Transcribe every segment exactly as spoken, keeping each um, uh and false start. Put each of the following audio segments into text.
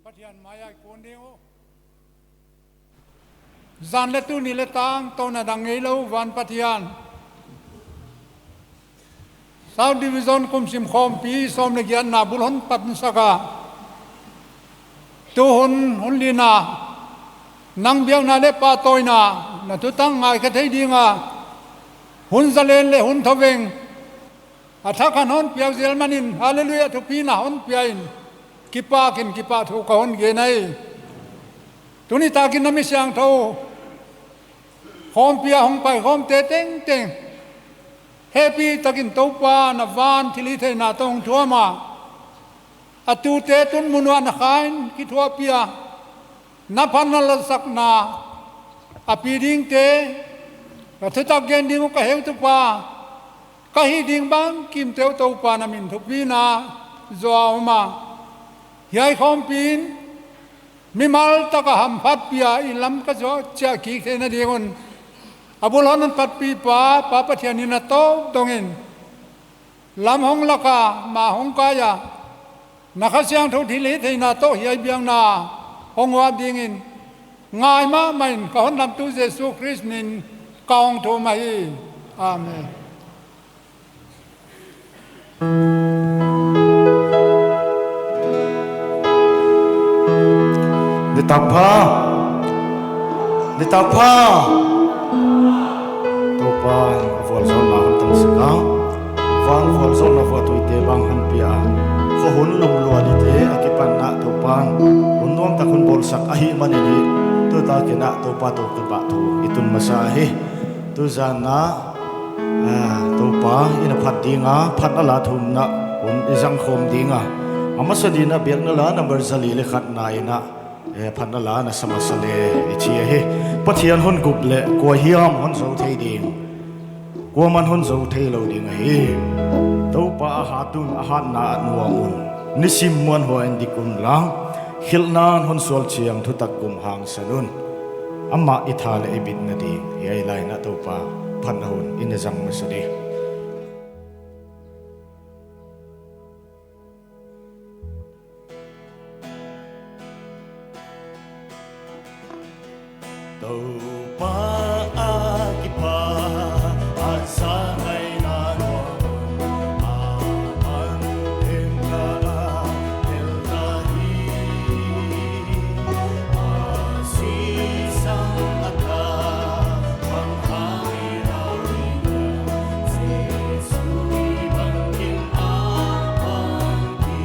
Pathian mai ah i kun ding uh. Zan leh tuni leh tangtawna dang ngeilou van Pathian, South Division kum sim khawmpi sawm leh giatna bul hon pansak a, tu hun, hun lina, nang biakna leh pahtawina, na thutak ngaikhe thei dinga hun zalen leh hun thoveng a thak han hon piak zel manin, Hallelujah, thupina hon pia in, kipak in kipahthu ka hon gen ahi. Tuni takin na mi siangthou khawmpi a hong paikhawmte tengteng hehpihtakin Toupa na van thilhihtheihna toh hong thuam a, a tute tun mun uah na khain kithuahpih a, na phatna lasakna a pi dingte, ka thutak gen ding uh ka heutupa, ka hih ding bangkimte uh Toupa na min thupina zuau ma. Hiai khawmpi in mimal taka hamphatpih a i lam ka zuak chiah kik theihna ding un, a bul hon hon patpihpa Pa Pathian in a tawp dongin lam hong lak a, ma hong kai a, na Kha Siangthou thilhihtheihna toh hiai biakna hong uap dingin ngai mahmah in ka hon lamtu Jesu Khrist min in ka hong thum ahi. Amen. Nitak pha. Nitak pha. Toupa'n a vualzawlna hon tang sak a, van vualzawlna vuahtuite bang hon pia, kho hun lum lualite a kipanna Toupa'n hun nuamtak hon bawlsak ahihmanin, tutak in Toupa toh kipahthu i tun masa hi. Tuzan a, ah, Toupa in a phat dinga phatna la thumna hun i zang khawm dinga, a masa dingin biakna la number zali leh khatna in, eh, phatna la na sa masa leh i chi ahi. Pathian hon gup leh kua hiam hon zou thei ding? Kuaman hon zou theilou ding ahi. Toupa a hat un, a hatna a nuam un, nisim muanhuai in dik unla, khelhna'n hon sual chiang thutak kum hangsan un. Amah i tha leh i bitna ding hiai lai in Toupa phatna hun i na zang masa ding. Toupa a kipak a sa ngai na nuam, a man hem ka la tel ta hi. A si sang a ta bang kha mi lau ri na, Jesu i bang kin a bang ki.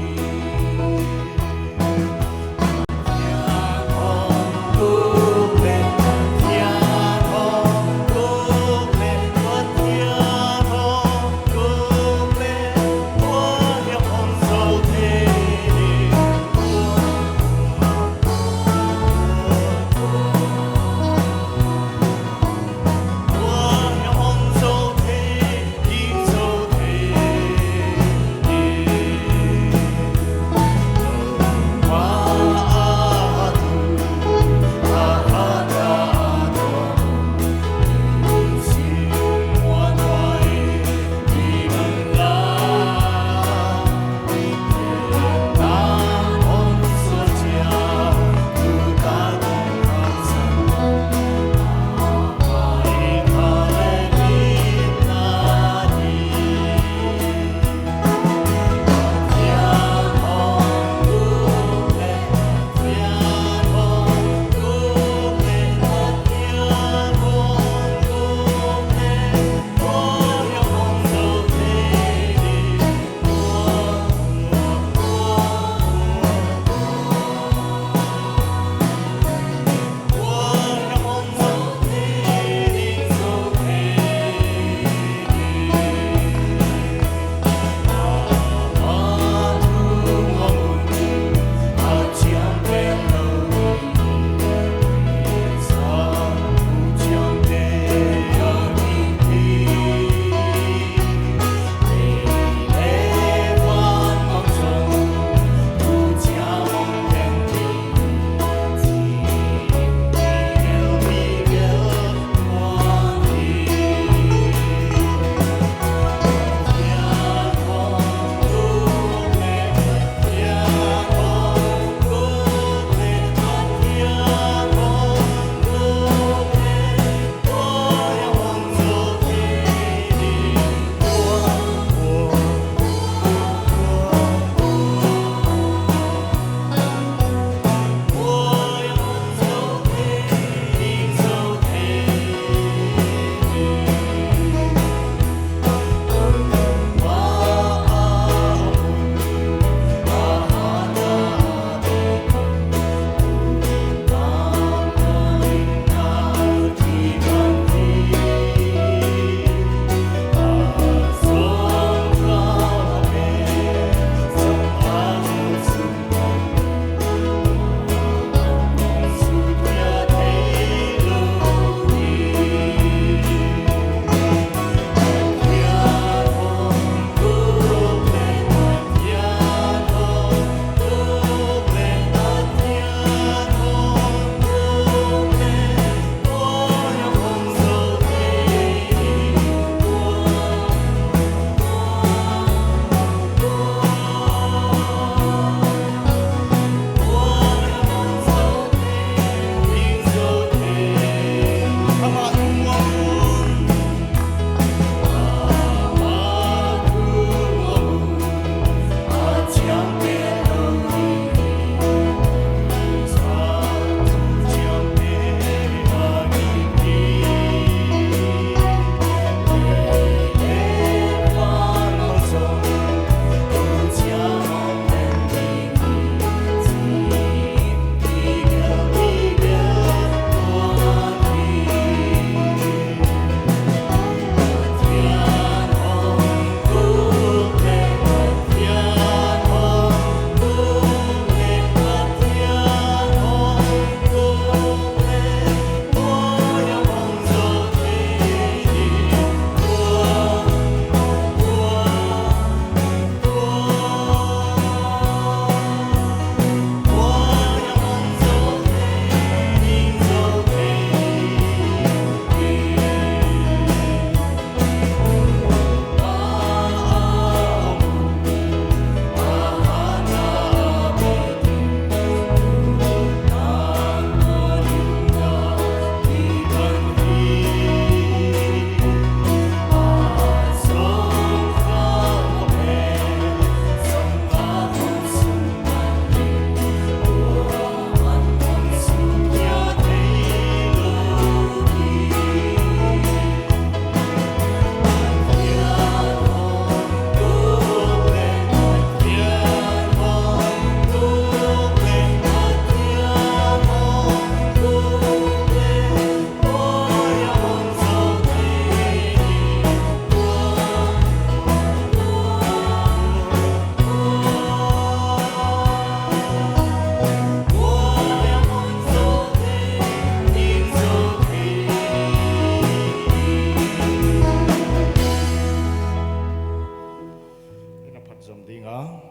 Ding a.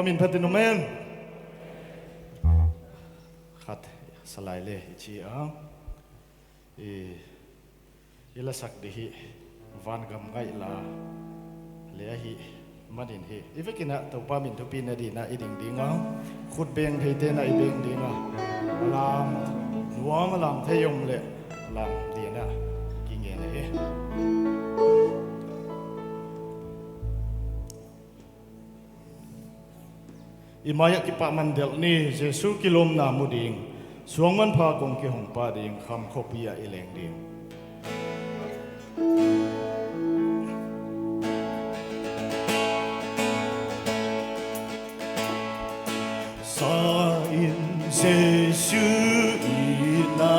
Min phatin amen. Khat, salai le i chi a. I, i lasak di hi, vangam ngaih la le ahi manin hi. I vekin a Toupa min thupina dingin i ding ding a. Khut beng theite'n i beng ding a. Lam, nuam a lam thei om le, lam dingin ki ngen hi. I mai ah kipahman delh ni, Jesu kilawmna mu ding, suangmanpha kong kihong pah ding, kham khopi ah i leng ding. Sa in Jesu i na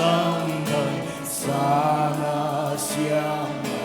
lam dan, sa na siam na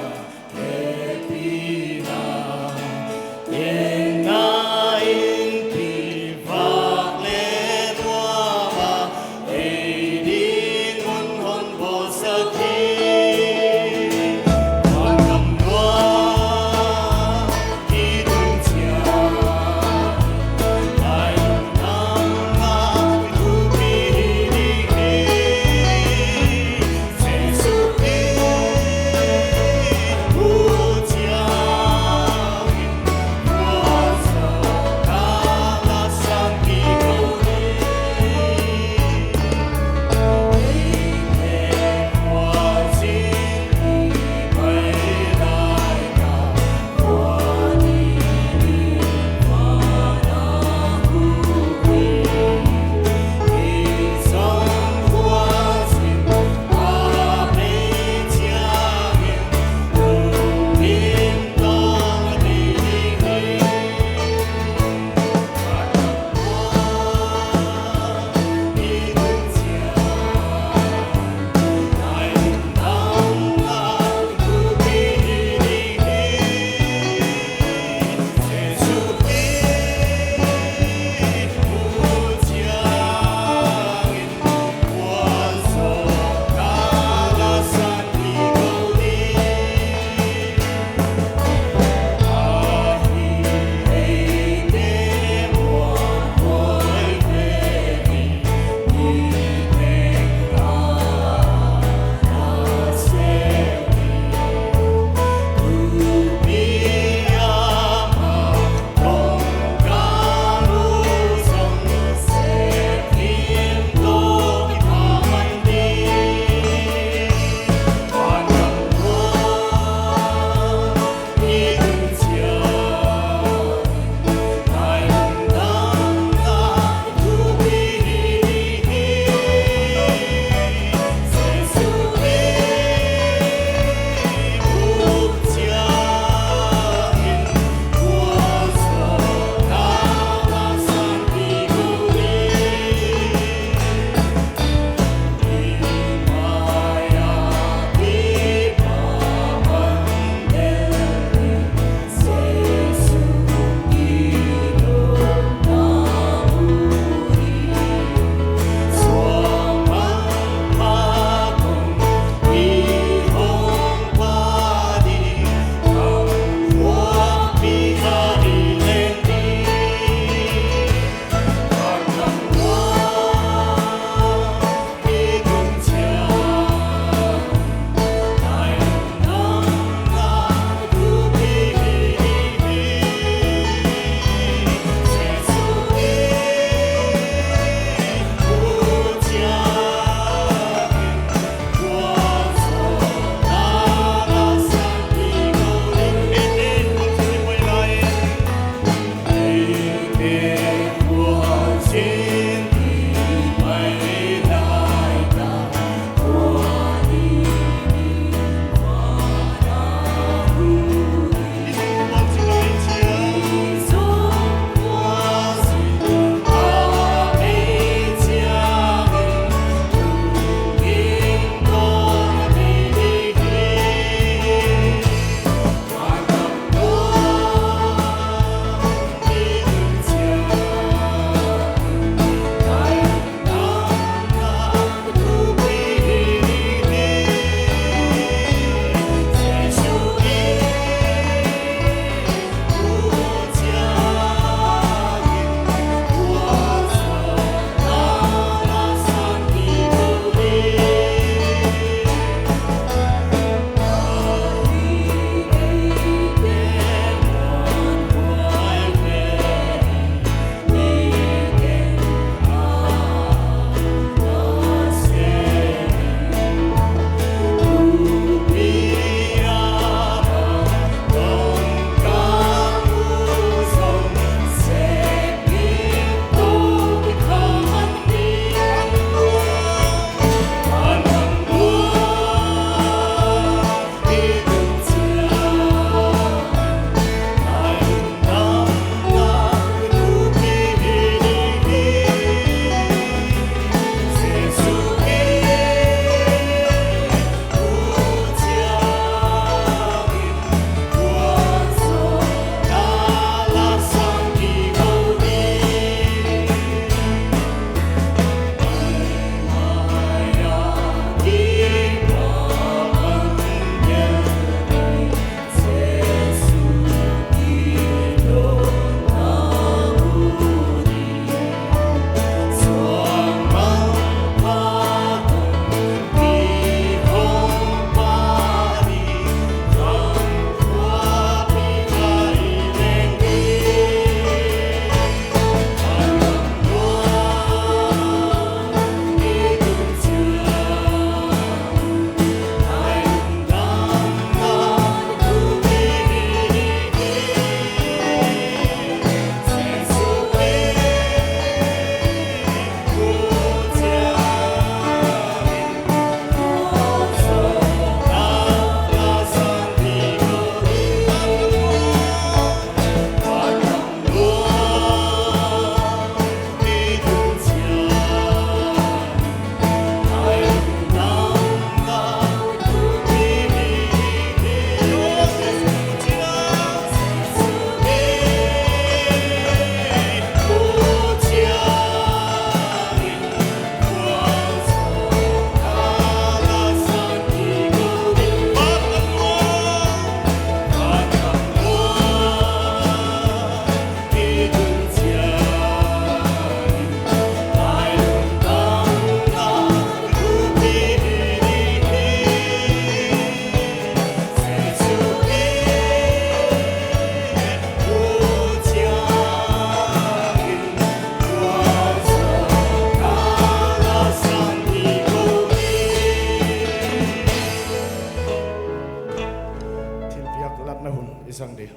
Sang di.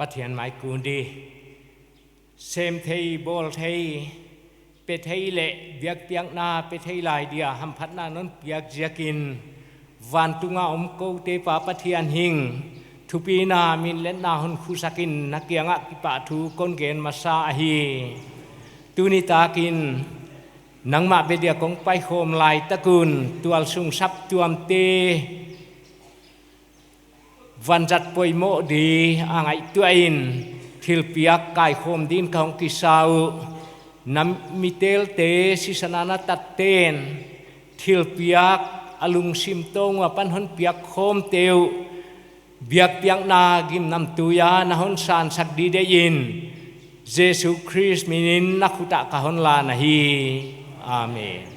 Pathian mai kun di. Sem thei, bawl thei, pe thei leh biakpiakna pe thei lai dia hamphatna non piak ziakin, vantunga om koute Pa Pathian hing, thupina min letna hon khusakin na kiangah kipahthu kon gen masa ahi. Tuni takin nangmah bek dia kong paikhawm laitak un, tualsung saptuamte vanzat poimoh di a ngaihtuahin, thilpiak kaikhawm din ka hong kisa uh. Na mitelte sisan a na tatte'n thilpiak a lungsim tawng ua pan hon piak khawmte uh biakpiakna gimnamtui a na hon sansak di deihin, Jesu Khrist minin na khut ah ka hon lan ahi. Amen.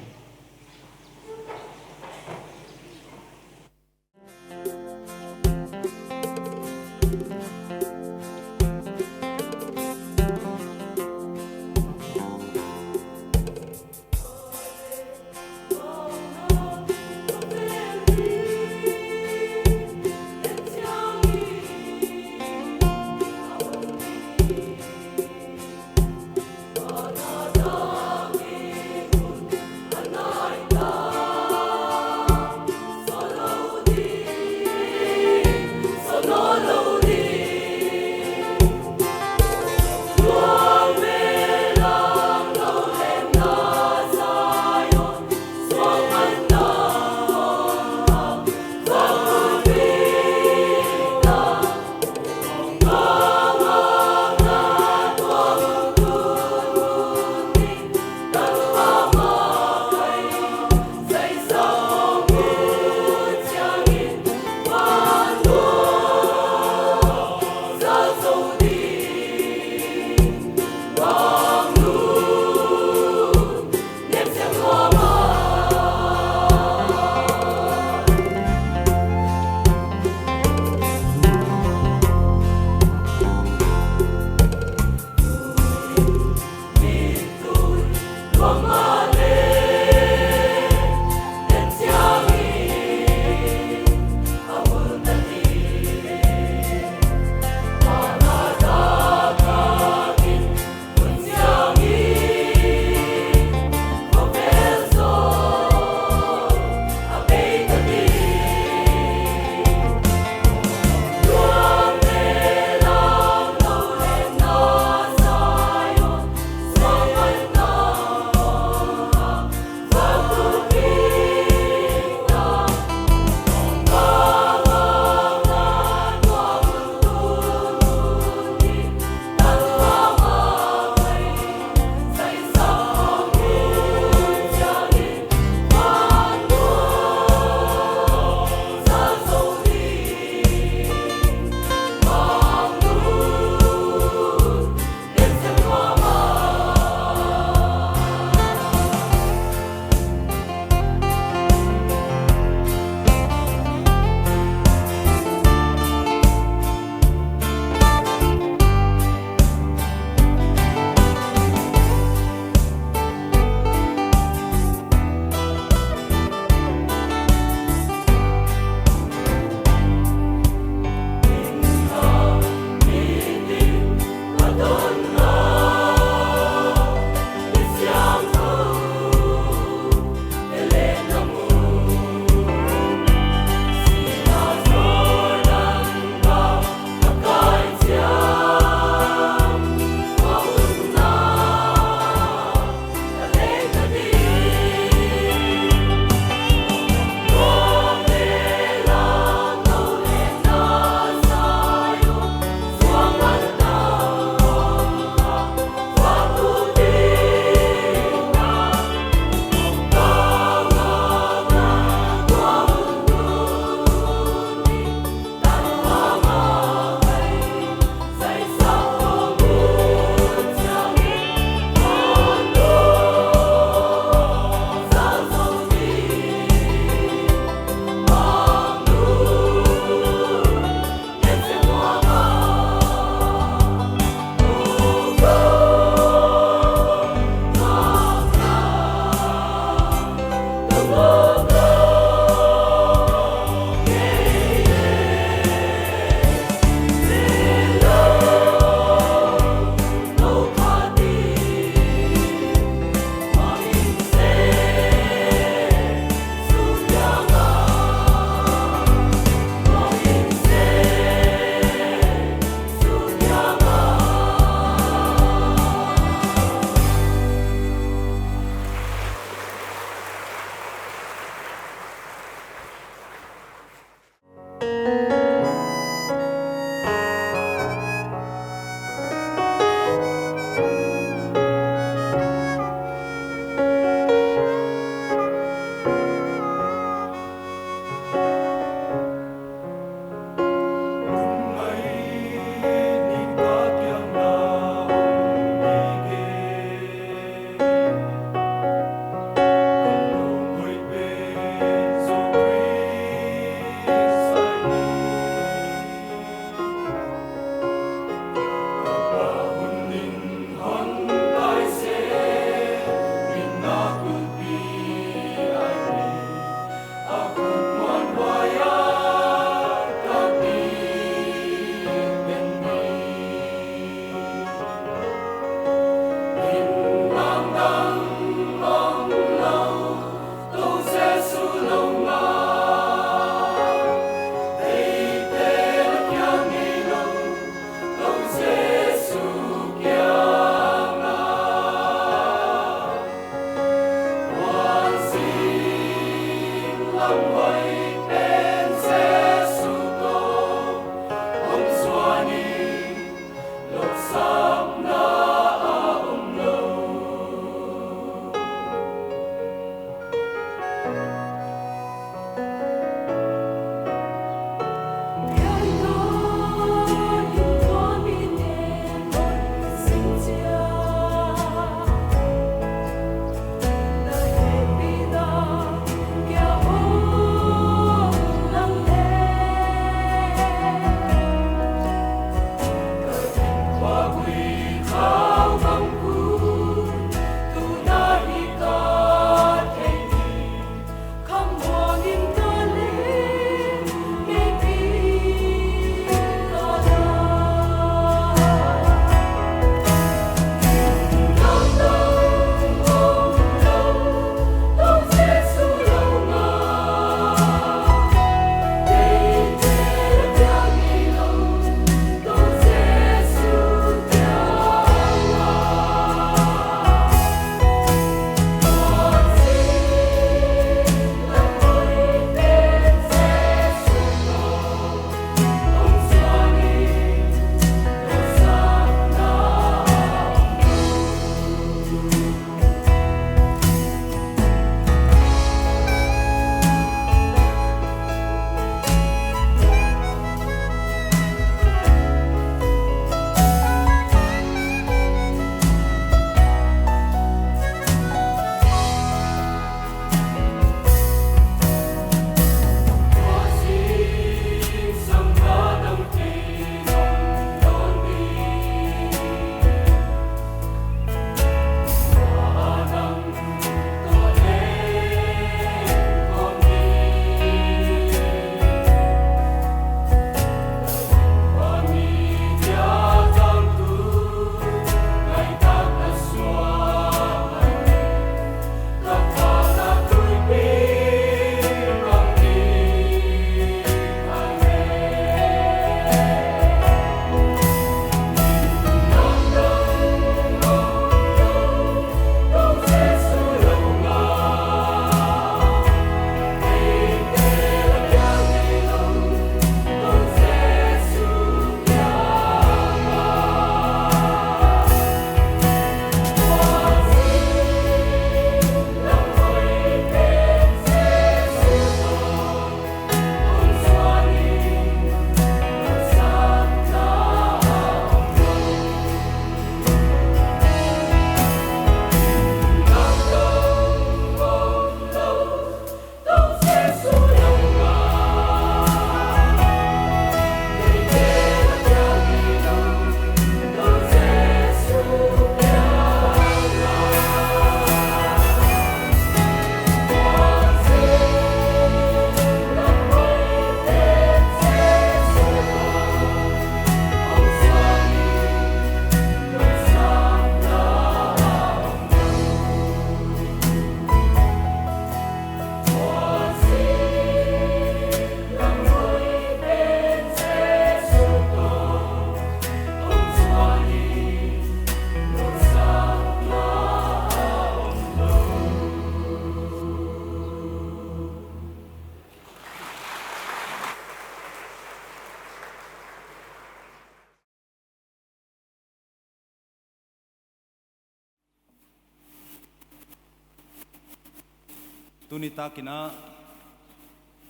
Tuni takin a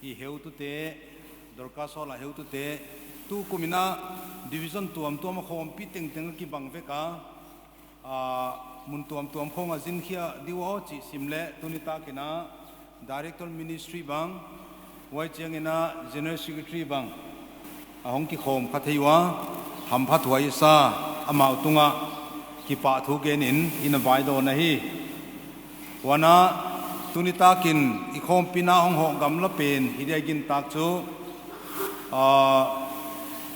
i heutute, Dorcas Hall a heutute, tukum in a division tuamtuam a khawmpi tengteng a kibang vek a, a, mun tuamtuam khawng a zin khia di uh aw chih sim leh, tuni takin a Director Ministry bang, huai chiangin a General Secretary bang a hong kikhawm kha thei ua, hamphathuai sa, amau tungah kipahthu genin i na vaidawn ahi. Huan a, tuni takin i khawmpina hong hoh gamla pen hi dia i gintak chu, a,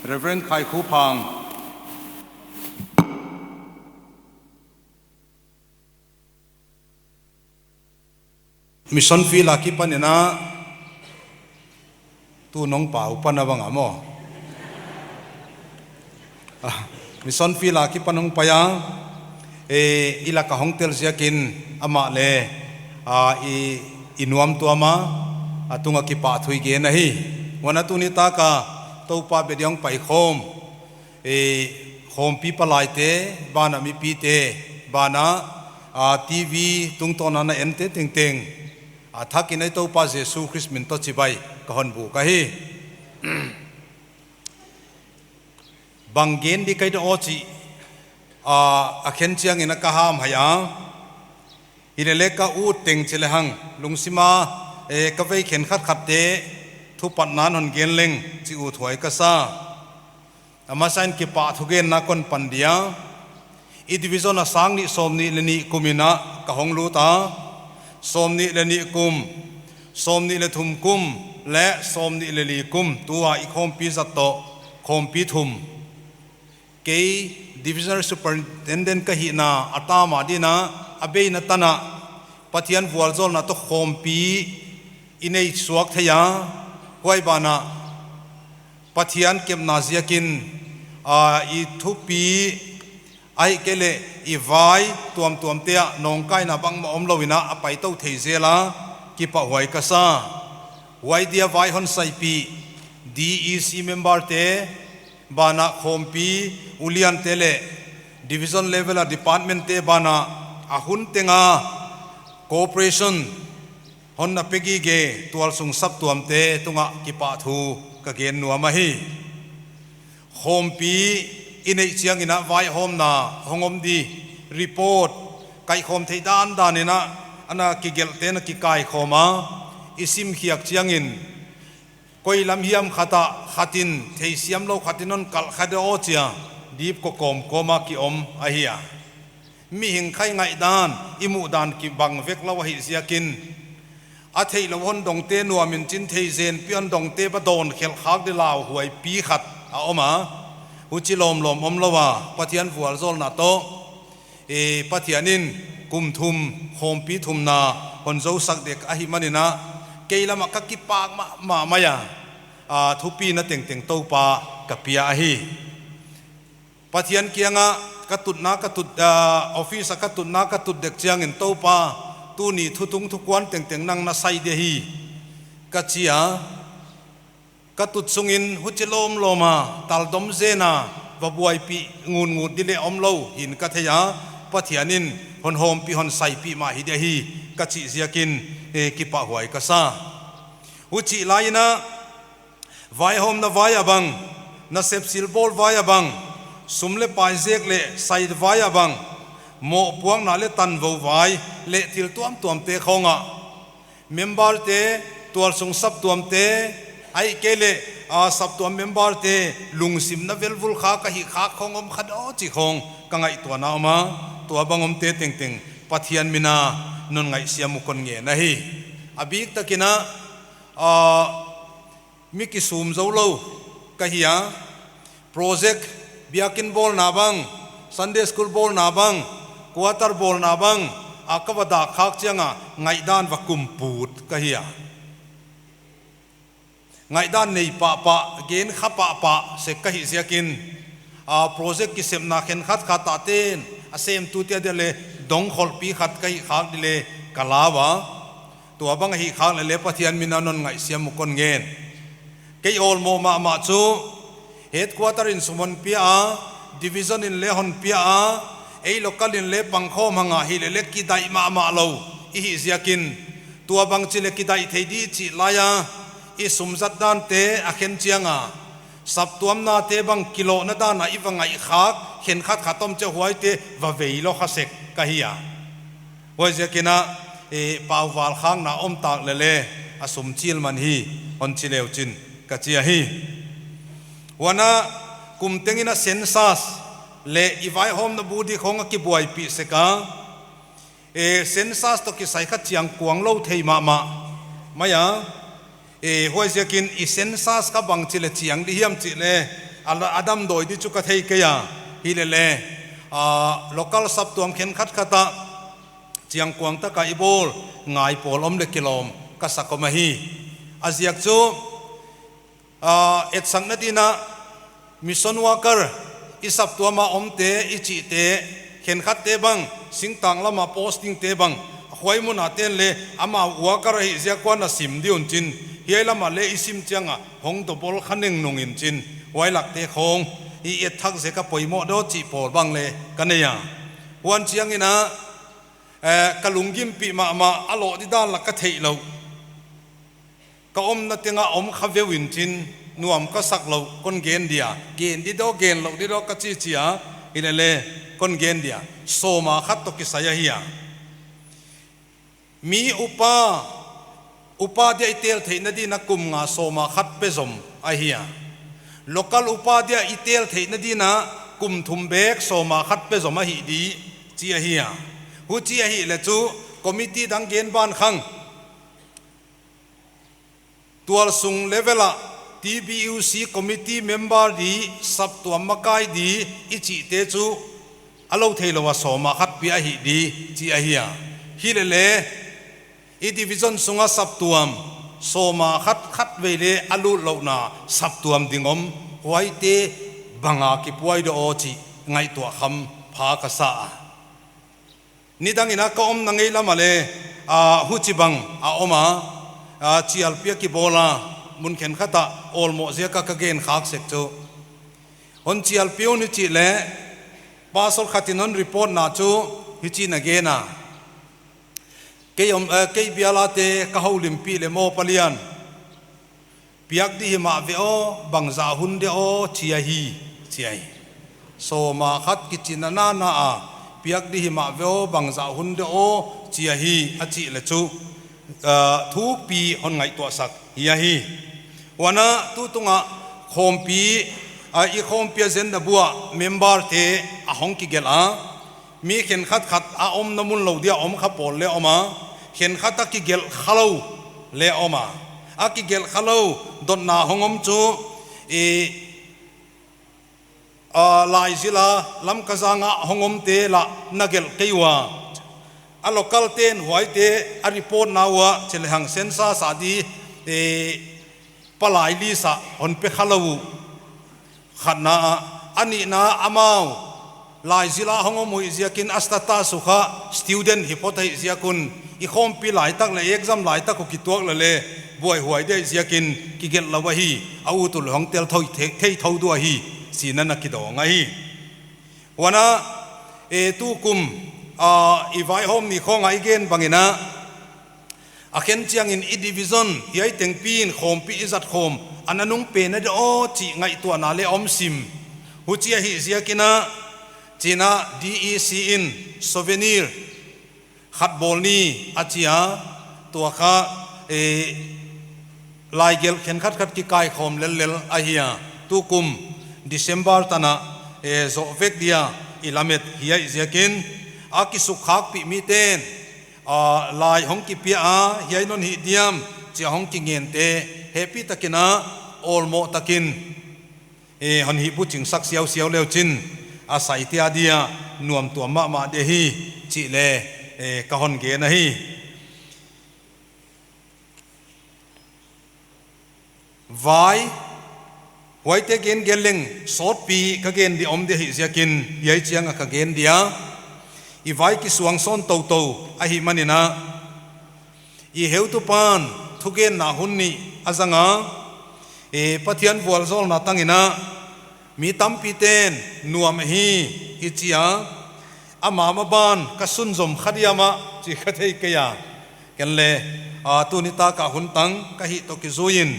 Reverend Khai Khu Phang. Mission field a kipan in a, tu nong pau pan a bang a maw. Ah, mission field a kipan hong pai a, e, i lak a hong tel ziakin amah leh, a, i, i nuamtuam a, a tunga kipahthu i gen ahi. Huan a tuni taka Toupa bia dia hong paikhawm, e, khawmpi palaite, banah mipite, banah, a, TV tungtawn a na ente tengteng, a thakin ei Toupa Jesu Khrist min tawh chibai ka hon buk ahi. Bang gen di ka hia aw chih, a, a khen chiangin a ka ham hai a. Hileleh ka ut teng chi lehang, lungsim a, e, ka vei khenkhat khatte thupatna hon gen leng chih uthuai ka sa. A masa in kipahthu genna kon pan dia. I division a sang nih sawmnih leh nih kum in a ka hong lut a. Sawmnih leh nih kum, sawmnih leh thum kum, leh sawmnih leh li kum, tua i khawmpi zat tawh, khawmpi thum. Kei Divisional Superintendent ka hihna a tam a dingin a, a beina tan a, Pathian vualzawlna tawh khawmpi i nei suak thei a, huai banah Pathian kepna ziakin, a, i thupi, ahihkeileh i vai tuamtuamte ah nawngkaina bangmah omlou in a, a paitou thei zel a, kipahhuai ka sa. Huai dia vai hon saipih, DEC memberte, banah khawmpi uliante leh division level a departmentte banah a hun teng a cooperation hon na pe gige tualsung saptuamte tungah kipahthu ka gen nuam ahi. Khawmpi i neih chiangin a vaihawmna hong om di, report, kaikhawm theih dandan in a, ana kigelhte na kikaikhawm a, i simkhiak chiangin, koi lam hiam khat ah khat in theisiam lou khat in hon kalh kha di aw chia, dip ko kawmkawm a ki om ahi a. Mihing khai ngaihdan, i muhdan kibang vek lou ahih ziakin, a theihlouh hon dongte nuam in chin thei zen pi hon dongte ba dawn khelh khak di lauhuai pi khat a om a. Huchi lawmlawm omlou a, Pathian vualzawlna tawh, e, Pathian in kum thum, khawmpi thumna hon zousak dek ahihmanin a, kei lam ah ka kipak mahmah mai a, a, thupina tengteng Toupa ka pia ahi. Pathian kiangah ka tutna ka tut, a, office ah ka tutna ka tut dek chiangin, Toupa, tuni thutung thukuan tengteng nang na sai di ahi, ka chi a. Ka tut sungin huchi lawmlawm a, taldom zen a, va buaipih ngutngut di leh omlou hi'n ka thei a, Pathian in hon hawmpih hon saipih mah hi di ahi, ka chih ziakin, e, kipahhuai ka sa. Huchih lai in a, vaihawmna vai a bang, nasep silbawl vai a bang, sum leh pai zek leh sai vai a bang, mohpuakna leh tanvou vai leh thil tuamtuamte khawng ah, memberte, tualsung saptuamte, ahihkeileh, a, saptuam memberte lungsim na velvul kha ka hih khak khawng om kha di aw chih khawng ka ngaihtuahna om a, tua bang omte tengteng Pathian min a non ngaihsiam uh kon ngen ahi. A biktak in a, a, mi kisum zoulou ka hi a, project, biakin bawlna bang, Sunday school bawlna bang, quarter bawlna bang a ka va dak khak chiang a, ngaihdan va kumput ka hi a. Ngaihdan nei pahpah, gen kha pahpah sek ka hih ziakin, a, project kisepna khenkhat khat ah ten a semtute adia leh dongkholhpi khat ka hih khak di leh ka lau a. Tua bang ahih khak leh leh Pathian min a non ngaihsiam uh kon ngen. Kei awlmoh mahmah chu, headquarter in sum hon pia a, division in leh hon pia a, ei local in leh pangkhawm hang a, hileleh kidaih mahmah lou i hih ziakin, Tua bangchi leh kidaih thei di chih laia i sum zat dante a khen chianga, saptuamnate bang kilohna dana i va ngaihkhak khenkhat khat om chiang huaite va vei lou kha sek ka hi a. Huaiziakin a, eh, pauval khakna om tak leh leng a sum chil man hi, hon chi leu chin ka chi ahi. Huan a kum tengin a census leh i vaihawmna bu di khong a kibuaipih sek a. Eh, census toh kisai kha chiang kuang lou thei mahmah mai a. Eh, huaiziakin i census kha bangchi leh chiang di hiam chih leng a la-, a damdawi di chu ka thei kei a. Hileleng, ah, local saptuam khenkhat khat ah chiang kuang taka i bawl ngai pawl om leh kilawm ka sak om ahi. A ziak chu, ah, etsakna dingin a mission worker, i saptuama omte, i chihte, khenkhatte bang singtang lama postingte bang, huai muna ten leng amau worker ahih ziak huan a sim di un chin, hiai lama leng i sim chianga hong double kha nengnung in chin, huai lakte khong i et thak zek a poimoh di aw chih pawl bang leng ka nei a. Huan chiangin a, eh, ka lunggimpih mahmah a loh didan lah ka theih lou. Ka omna tenga om kha veu in chin, nuam ka sak lou, kon gen dia, gen di di aw, gen lou di di aw ka chi chi a, hileleng kon gen dia, sawma khat toh kisai ahi a. Mi upa, upa dia i tel theihna dingin a kum nga sawma khat pe zom ahi a. Local upa dia i tel theihna dingin a kum thum bek sawma khat pe zom ahi di, chi ahi a. Huchi ahih leh chu committee dang gen ban khang, tualsung level ah T B U C committee member di, saptuam makai di i chihte chu a lou theilou a sawma khat pi ahi di, chi ahi a. Hileleng i division sunga saptuam sawma khat khat vei leng a lut louhna saptuam ding om, huaite banga kipuai di aw chih ngaihtuah kham pha ka sa a. Nidangin a ka omna ngei lama leng, ah, huchibang a om a, ah, chialpi a kibawl a, mun khenkhat ah awlmoh ziaka ka gen khak sek chu. Hon chialpi un i chih leh, pastor khatin hon report na chu hichi'n a gen a. Kei om, eh, kei bialate ka houlimpih leh maw, Palian, piak di himah ve aw, bangzah hun de aw, chi ahi, chi ahi. Sawma khat kichi nana a, piak di himah ve aw, bangzah hun de aw, chi ahi, a chih leh chu, ah, thupi hon ngaihtuah sak hi ahi. Huan a tutung a khawmpi, ah, i khawmpi a zenna bu ah member te a hong kigelh a. Mi khenkhat khat a omna mun lou dia om kha pawl leng om a, khenkhat a kigelh khalou leng om a. A kigelh khalou dotna hong om chu, i, a, Laizil a Lamka zang a hong omte lah na gelh kei ua. A local ten huaite a report na ua, chelehang census a di, i, palai list ah hon pe khalou uh. Khatna a, a nihna amau Laizil a hong om uh ziakin a status uh kha student hi phot ahih ziak un, i khawmpi laitak leh exam laitak uh kituak leh leng buaihuai di ahih ziakin kigelh lou ahi, a ut uh leh hong tel thou, thei, thei thou di uh ahi, chi'n a na kidong ahi. Huan a, eh, tukum, ah, i vaihawm ni khong a i gen bangin a, a khen chiangin i division hiai tengpi'n khawmpi i zat khawm a na nung pen a di aw chih ngaihtuahna leng om sim. Huchi ahih ziakin a, chi'n a D E C in souvenir khat bawl ni a chi a, tua kha, eh, laigelh khenkhat khat kikaikhawm lellel ahi a. Tukum December tan a, eh, zoh vek dia i lamet hi ahih ziakin, a kisukkhakpih miten, ah, lai hong kipia a, hiai non hih diam, chia hong kingente, hehpihtakin a, awlmoh takin, eh, hon hihbuchingsak siausiau leu chin, a saite a dia nuamtuam mahmah di hi, chih leng, eh, ka hon gen ahi. Vai, huaite gen gen leng sawtpi ka gen di om di ahih ziakin, hiai chiang a ka gen dia. I vai kisuang sawn toutou ahih manin a, i heutupa'n thugenna hun nih a zang a, eh, Pathian vualzawlna tangin a, mi tampiten nuam hi, i chi a, ama maban ka sunzom kha diam a, chi kha thei kei a. Ken le, a, tuni tak a hun tang ka hih toh kizui in,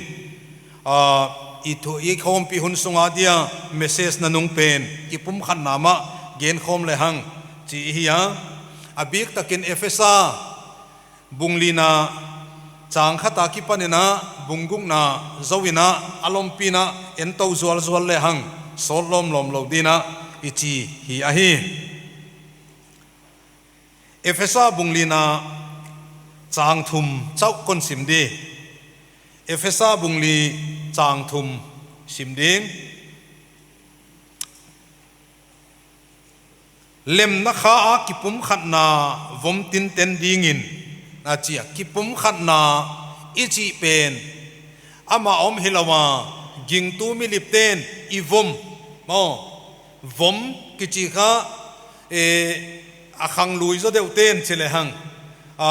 a, i thu, i khawmpi hun sung a dia message nanung pen kipumkhatna mah gen khawm le hang chih hi a. A biktakin Efesa bung lina chang khat a kipan in a bung gukna zou in a, a lawmpi in a en tou zualzual le hang, sawt lawmlawm lou ding in a i chi hi ahi. Efesa bung lina chang thum chauh kon sim di. Efesa bung li chang thum sim ding. Lemna kha a kipumkhatna vom tinten ding in, a chi a. Kipumkhatna i chih pen amah om hilou a, gingtu milipte'n i vom, maw, vom kichi kha, e, a khanglui zaw deuhte'n chi le hang, a,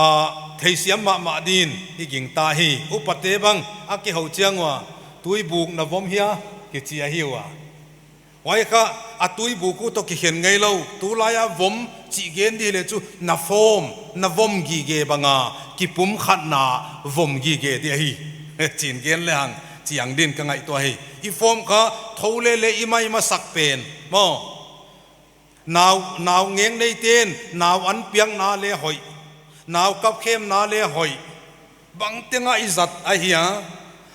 theisiam mahmah ding in i gingta hi. Upate bang a kihou chiang ua, tuibuk na vom hia kichi ahi ua. Huai kha a tuibuk uh toh kikhen ngeilou. Tulai a vom chih gen di le chu na form, na vom gige bang a kipumkhatna vom gige di ahi. Chi'n gen le hang chiang ding in ka ngaihtuah hi. I form kha thou le le i mai masak pen, maw. Nau, nau ngeng neite'n nau an piakna le hoih, nau kapkhemna le hoih, bangteng a i zat ahi a.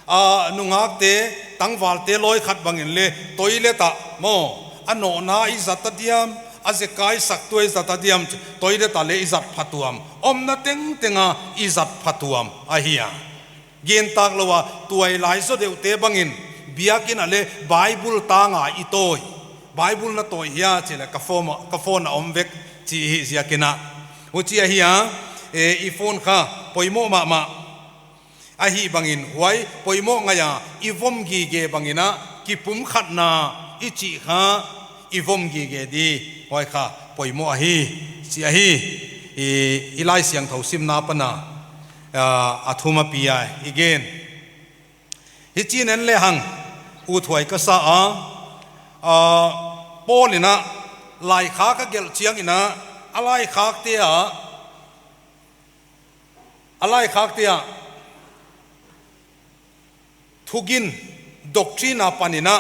A, nungakte, tangvalte lawi khat bang in le toilet ah, maw, a nawhna i zat a diam, a zekai saktu i zat a diam, toilet ah le i zat phatuam, omna tengteng a i zat phatuam ahi a. Gen tak lou a, tuailai zaw deuhte bang in biakin ah le Bible tang a i tawi. Bible na tawi hia chi le ka phone, ka phone a om vek chih hi ziak in a. Huchi ahi a, e, i phone kha poimoh mahmah. Ahih bang in huai poimoh ngai a i vom gige bang in a kipumkhatna i chih kha i vom gige di. Huai kha poimoh ahi, chih ahi. I, i Laisiangthou simna pan a, a, a thum a pi a i gen. Hichi'n en le hang, uthuai ka sa a, a, Paul in a laikhak a gelh chiang in a, a laikhakte a, a laikhakte a, thugin, doctrine a pan in a,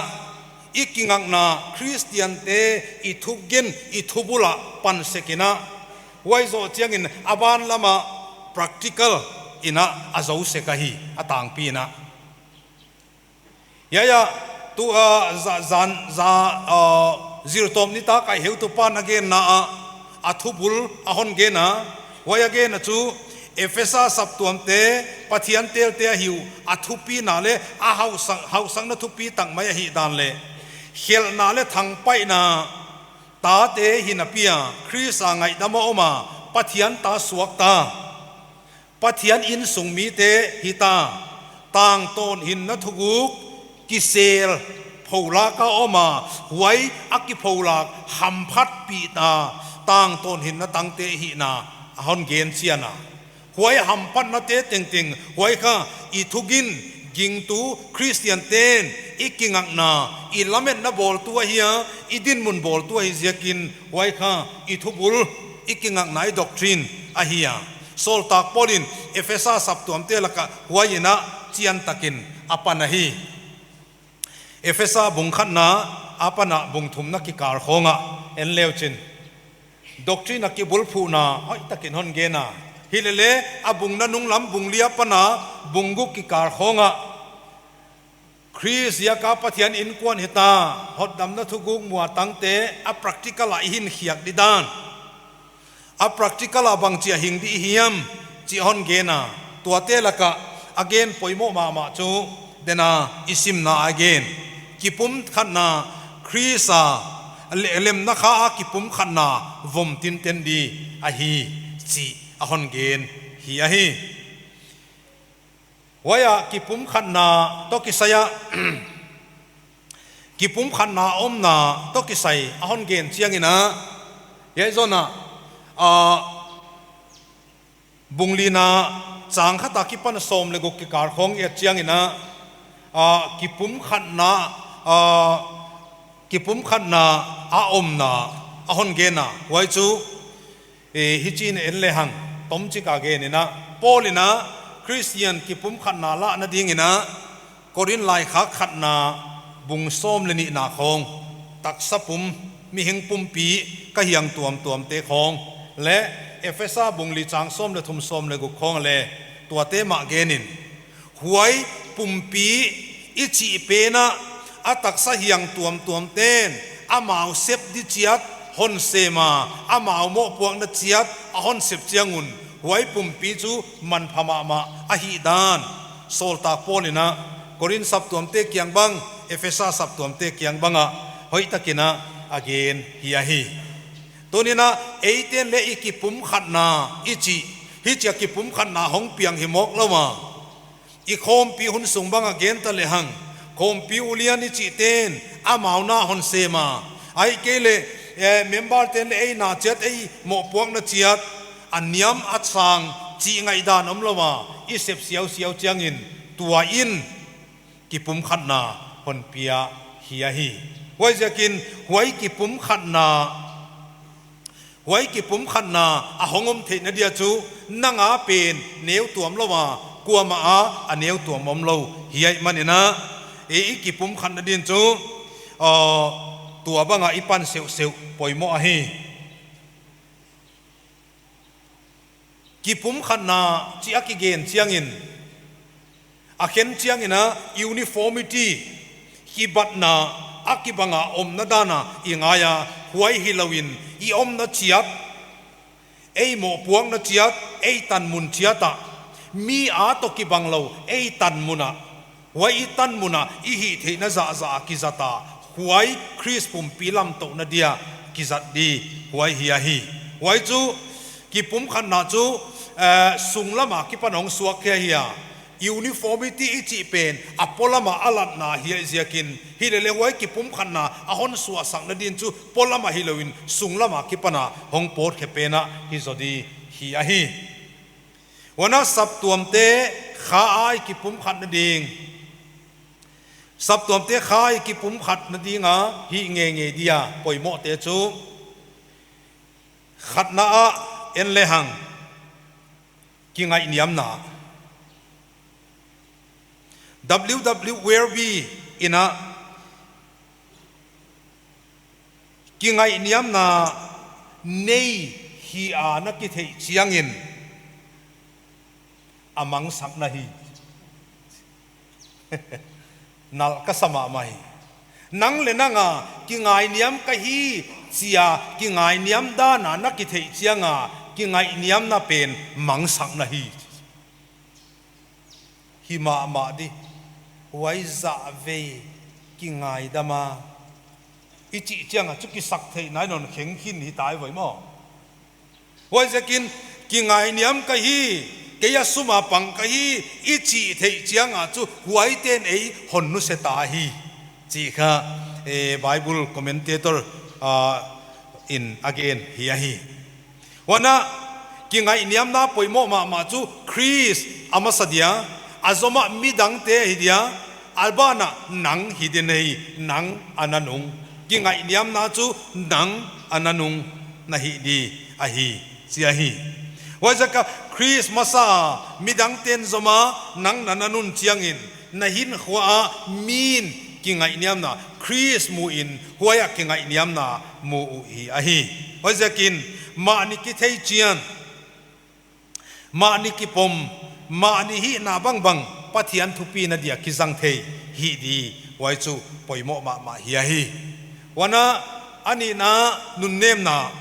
i kingakna Christian te i thugin, i thubul a pan sek in a, huai zoh chiang in a ban lam a practical in a a zou sek ahi, a tangpi in a. Huai a, tu a, za, zan, za, a, ziltawp nitak a i heutupa'n a genna a, a thubul a hon gen a, huai a genna chu, Efesa saptuamte, Pathian telte ahi uh, a thupina le, a hausak, hausakna thupi tak mai ahihdan le, khelhna le thangpaihna, tate hinapi a, Khrist a ngaihdam a om a, Pathian ta suakta, Pathian insung mite hita, tangtawn hinna thuguk kisel pholak a om a, huai a kipholak hamphatpihna, tangtawn hinna tangte hihna a hon gen chian a. Huai hamphatnate tengteng, huai kha i thugin, gingtu Christian te'n i kingakna, i lametna bawltu ahi a, i dinmun bawltu ahi ziakin, huai kha i thubul, i kingakna, i doctrine ahi a. Sawltak Paul in Efesa saptuamte lak ah huai in a chiantakin a pan ahi. Efesa bung khatna apan a bung thumna kikal khawng ah en leu chin, doctrine a kibulphuhna hoihtakin hon gen a. Hilele a bung nanung lam bung li apan a bung guk kikal khawng ah Khrist ziak a Pathian inkuan hita, hotdamna thuguk muh a tangte a practical a i hinkhiak didan, a practical a bangchi a hing di hiam chih hon gen a. Tuate lak ah a gen poimoh mahmah chu, den a i simna a gen, kipumkhatna, Khrist a le-, lemna kha a kipumkhatna vom tinten di ahi chih a hon gen hi ahi. Huai a kipumkhatna toh kisai a, kipumkhatna omna toh kisai a hon gen chiang in a, hiai zong a, a, bung lina chang khat a kipan sawm le guk kikal khawng i et chiang in a, a, kipumkhatna, a, kipumkhatna a omna a hon gen a. Huai chu, e, hichi'n en le hang. Tomchik a gen in a, Paul in a, Christian kipumkhatna lahna ding in a, Korin laikhak khatna bung sawm leh nihna khawng, taksa pum, mihing pumpi, ka hiang tuamtuamte khawng, leh Efesa bung li chang sawm leh thum, sawm leh guk khawng leh, tuate mah gen in. Huai pumpi i chih pen a, a taksa hiang tuamtuamte'n, amau sep di chiat hon sem a, amau mohpuakna chiat a hon sep chiang un, huai pumpi chu manpha mahmah ahihdan, sawltak Paul in a, Korin saptuamte kiang bang, Efesa saptuamte kiang bang ah, hoihtak in a, a gen hi ahi. Tuni'n a, eite'n leh i kipumkhatna, i chih, hichia kipumkhatna hong piang hi mawk lou a. I khawmpi hun sung bang a gen ta lehang, khawmpi ulian i chihten, amau na hon sem a. Ahihkeileh, eh, member ten leh ei na chiat, ei mohpuakna chiat, a niam a sang, chih ngaihdan om lou a, i sep siausiau chiangin, tua in, kipumkhatna hon pia hi ahi. Huaiziakin, huai kipumkhatna, huai kipumkhatna a hong om theihna dia chu, nang a pen neu tuam lou a, kuamah a a neu tuam om lou hi ahihman in a, i, i kipumkhatna din chu, uh, tua bang a i pan seuhseuh poimoh ahi. Kipumkhatna chih a kigen chiangin, a khen chiangin a uniformity, kibatna, a kibang a omna dan a i ngai a, huai hilou in i omna chiat, ei mohpuakna chiat, ei tan mun chiat ah, mi a toh kibang lou, ei tan mun ah, huai i tan mun a i hihtheihna zahzah a kizat a, huai Khrist pumpi lamtouhna dia kizat di, huai hi ahi. Huai chu kipumkhatna chu, eh, sunglam a kipan hong suak khia hi a. Uniformity i chih pen a polam a a latna hi ahihziakin, hileleh huai kipumkhatna a hon suahsakna din chu polam a hilou in sunglam a kipan a hong pawtkhe pen a hi zaw di hi ahi. Huan a saptuamte kha a i kipumkhatna ding. Saptuamte kha a i kipumkhatna ding a hih ngeingei dia poimohte chu. Khatna ah en lehang kingaihniamna. W W Werby in a kingaihniamna nei hi a na kitheih chiangin a mangsak na hi. Nalh ka sa mahmah hi. Nang leh nang a kingaihniam ka hi chia kingaihniam dan a na kitheih chiang a kingaihniamna pen mangsak na hi. Hi mahmah di, huai zah vei kingaidam a i chih chiang a chu kisaktheihna in hon kheng khin hi tai voi maw. Huaiziakin kingaihniam ka hi, kei a sum a pang ka hi, i chih theih chiang a chu huaite'n ei hon nusia ta hi. Chih kha, eh, Bible commentator, ah, in a gen hi ahi. Huan a, kingaihniamna poimoh mahmah chu Khrist a masa dia, a zom a midangte hi dia, a ban a nang hi di na hi, nang a nanung. Kingaihniamna chu nang a nanung na hi di ahi, chi ahi. Huaiziak a Khrist masa a midangte'n zom a nang na nanun chiangin, na hinkhua a mi'n kingaihniamna, Khrist mu in huai a kingaihniamna mu uh hi ahi. Huaiziakin, mahni kitheichian, mahni kipom, mahni hihna bangbang Pathian thupina dia kizang thei hi di, huai chu poimoh mahmah hi ahi. Huan a, a nihna nunnemna.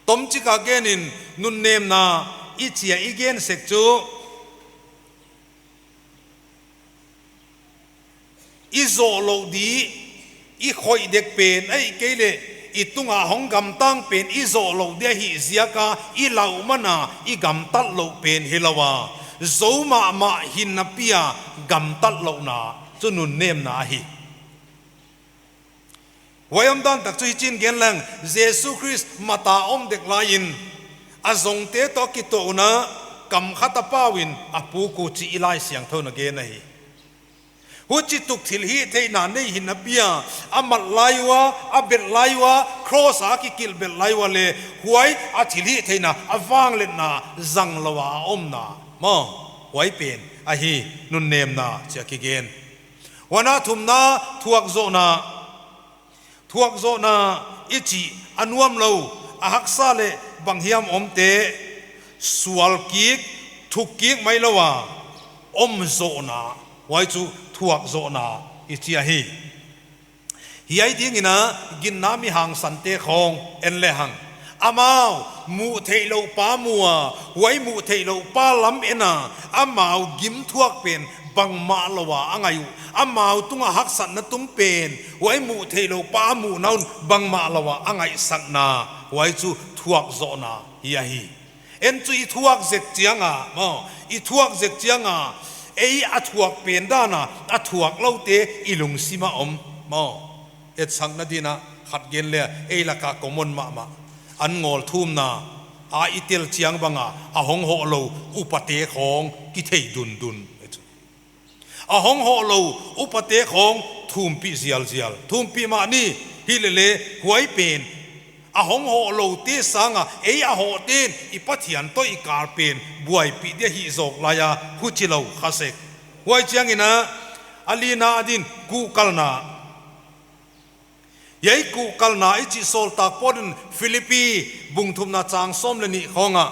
Tomchik a gen in nunnemna i chih a i gen sek chu, i zoh louh di, i khoih dek pen, ahihkeileh i tung a hong gamtang pen i zoh louh di ahih ziak a, i lauhman a i gamtat louh pen hilou a, zou mahmah hinna pi a gamtat louhna chu nunnemna ahi. Huai omdan tak chu hichi'n gen leng, Jesu Khrist mat a om dek lai in, a zongte toh kituah un a, kam khat a pau in a puk uh chih i Laisiangthou in a gen ahi. Huchituk thilhihtheihna nei hi napi a, a mat lai ua, a bet lai ua, cross a kikilh bet lai ua leh, huai a thilhihtheihna, a vangliatna zang lou a omna maw, huai pen ahi, nunnemna chia kigen. Huan a thumna, thuakzohna. Thuakzohna i chih a nuam lou, a haksa leh banghiam omte, sual kik, thuk kik mai lou a, om zohna, huai chu thuakzohna i chi ahi. Hiai dingin a ginna mi hangsante khawng en lehang, amau muhtheihlouh pa mu a, huai muhtheihlouh pa lam en a, amau gimthuak pen bangmah lou a a ngaih uh, amau tunga haksatna tung pen, huai muhtheihlouh pa a muhna un bangmah lou a a ngaihsakna, huai chu thuakzohna hi ahi. En chu i thuak zek chiang a maw, i thuak zek chiang a, ei a thuak pen dan a, a thuak loute i lungsim a om maw. Etsakna dingin a khat gen leh, ei laka common mahmah, an ngawl thumna a i tel chiang bang a, a hong hoh lou upate khawng kithei dundun. A hong hoh lou upate khawng thumpih zialzial, thumpih mahni, hilele huai pen, a hong hoh loute sang a ei a hohte'n i Pathian toh i kal pen buaipih dia hih zawk lai a, huchilou kha sek. Huai chiangin a, a lina dingin kuhkalna. Hiai kuhkalna i chih Sawltak Paul in Philippi bung thumna chang sawm leh nih khawng a,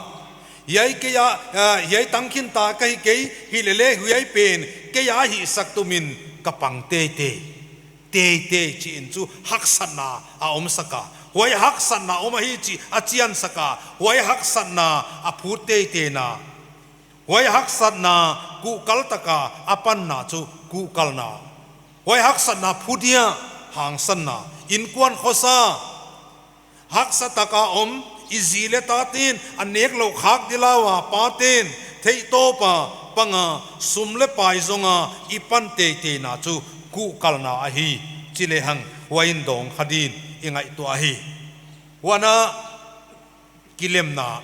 hiai kei a, eh, hiai tang khin ta ka hi kei, hilele huai pen kei a hihsak tumin ka pang teitei. Teitei chi in chu haksatna a omsak a, huai haksatna om ahi chih a chiansak a, huai haksatna a phut teiteina, huai haksatna kuhkal taka a panna chu kuhkalna. Huai haksatna phu dia hangsanna, innkuan khosa, haksa taka om, i zi leh tate'n a nek louh khak di lau a, pate'n theihtawp a pang a, sum leh pai zong a i pan teiteina chu kuhkalna ahi chi lehang, huai in dawng kha dingin i ngaihtuah ahi. Huan a kilemna.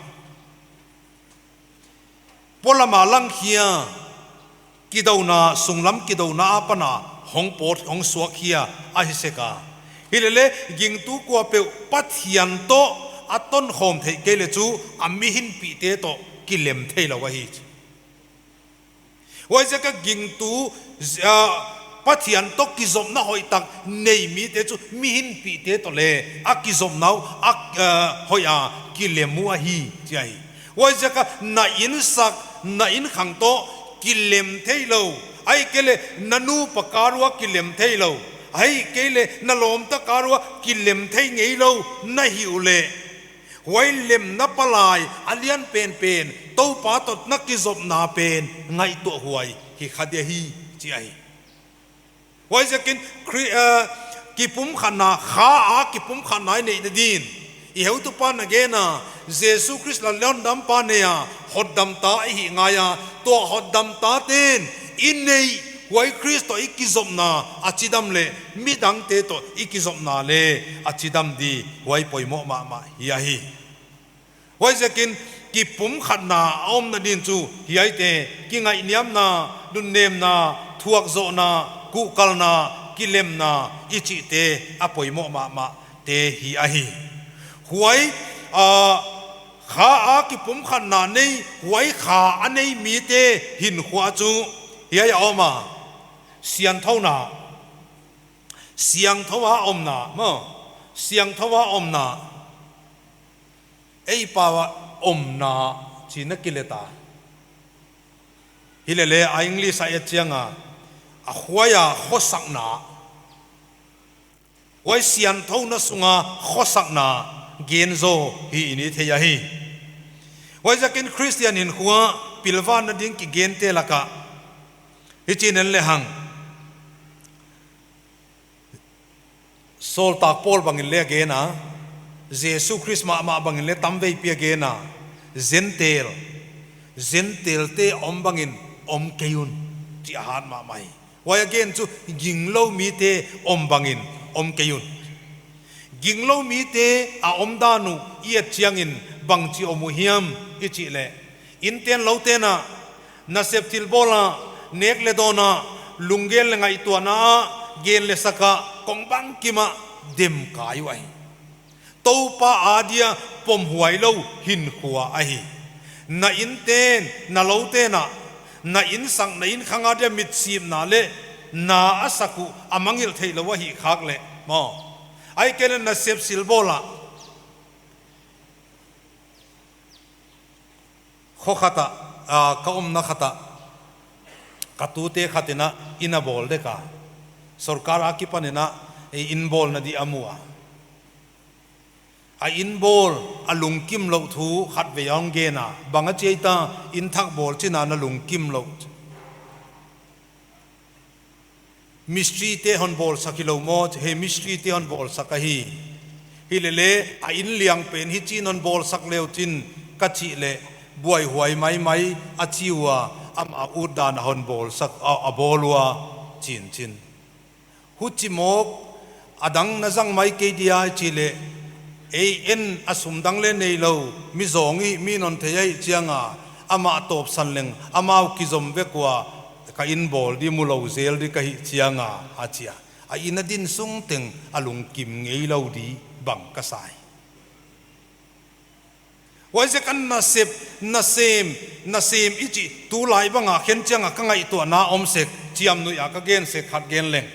Polam a langkhia, kidouna, sunglam kidouna a pan a hong pawt, hong suakkhia ahi sek a. Hilele gingtu kuapeuh Pathian toh a tonkhawm theih kei leh chu a mihinpihte toh kilem theilou ahi. Huaiziak a gingtu, ah, Pathian toh kizopna hoihtak nei mite chu mihinpihte toh leng a kizopna uh a, ah, hoih a kilem uh ahi chi ahi. Huaiziak a na innsak, na innkhang toh kilem theilou, ahihkeileh na nupa kal ua kilem theilou, ahihkeileh na lawmta kal ua kilem thei ngeilou na hih uleh, huai lemna palai a lian penpen Toupa toh na kizopna pen ngaihtuah huai hi kha dia hi chi ahi. Huaiziakin Khri-, eh, kipumkhatna, kha a kipumkhatna i neihna dingin i heutupa'n a gen a, Jesu Khrist leh hotdampa nei a hotdamta i hih ngai a, tua hotdamtate'n i neih huai Khrist toh i kizopna a chidam leh midangte toh i kizopna leng a chidam di, huai poimoh mahmah hi ahi. Huaiziakin kipumkhatna a omna dingin chu hiaite, kingaihniamna, nunnemna, thuakzohna, kuhkalna, kilemna i chihte a poimoh mahmahte hi ahi. Huai, ah, kha a kipumkhatna nei, huai kha a nei mite hinkhua chu hiai a om a, siangthouna, siangthou a omna maw, siangthou a omna. Ei pau a omna chihna kilet a, hilele a English a et chiang a, a huai a khosakna, huai siangthouna sunga khosakna gen zaw hi i ni thei ahi. Huaiziakin Khristian hinkhua pilvangna ding kigente laka hichi'n en lehang, Sawltak Paul bangin leng a gen a, Jesu Khrist mahmah bangin leng tamveipi a gen a, Gentile, Gentile-te om bangin om kei un, chi a hat mahmah hi. Huai a gen chu ginglou mite om bangin om kei un. Ginglou mite a omdan uh i et chiangin bangchi om uh hiam i chih leh, innte'n loute'n a, nasep thilbawl a, nek leh dawn a, Lunggel leh ngaihtuahna a, gen leh sak a, kong bangkim a, dem kai uh ahi. Toupa adia pomhuai lou hinkhua ahi. Na inten, na louten a, na insak, na inkhang adia mitsipna leh na a sak uh a mangngilh theilou ahih khak leh maw, ahihkeileh nasep silbawl a, kho khat a, a, ka omna khat a, ka tute khat in a inn a bawl dek a, sorkar akipan in a, e, inn bawlna di a mu a. A inn bawl a lungkim louh thu khatvei a hong gen a, bang a chi ahia, inn thak bawl chin a na lungkim louh. Mistri te hon bawlsak hilou maw, he mistri te hon bawlsak ahi. Hilele, a inn liang pen hichi'n hon bawlsak leu chin ka chih leh, buaihuai maimai a chi ua, amah utdan a hon bawlsak, a, a bawl ua, chi'n chin. Huchi mawk, a dang na zang mai kei dia i chih leh, ei en a sum dang leh neilou, mi zawng i, mi'n hon thei ahih chiang a, amah tawpsan leng, amau kizom vek ua, ka inn bawl di mu lou zel di ka hih chiang a, a chi a. A inn a din sung teng a lungkim ngeilou di bang ka sa hi. Huaiziak a nasep, nasem, nasem i chih, tulai bang a khen chiang a ka ngaihtuahna om sek, chiamnuih a ka gen sek khat gen leng.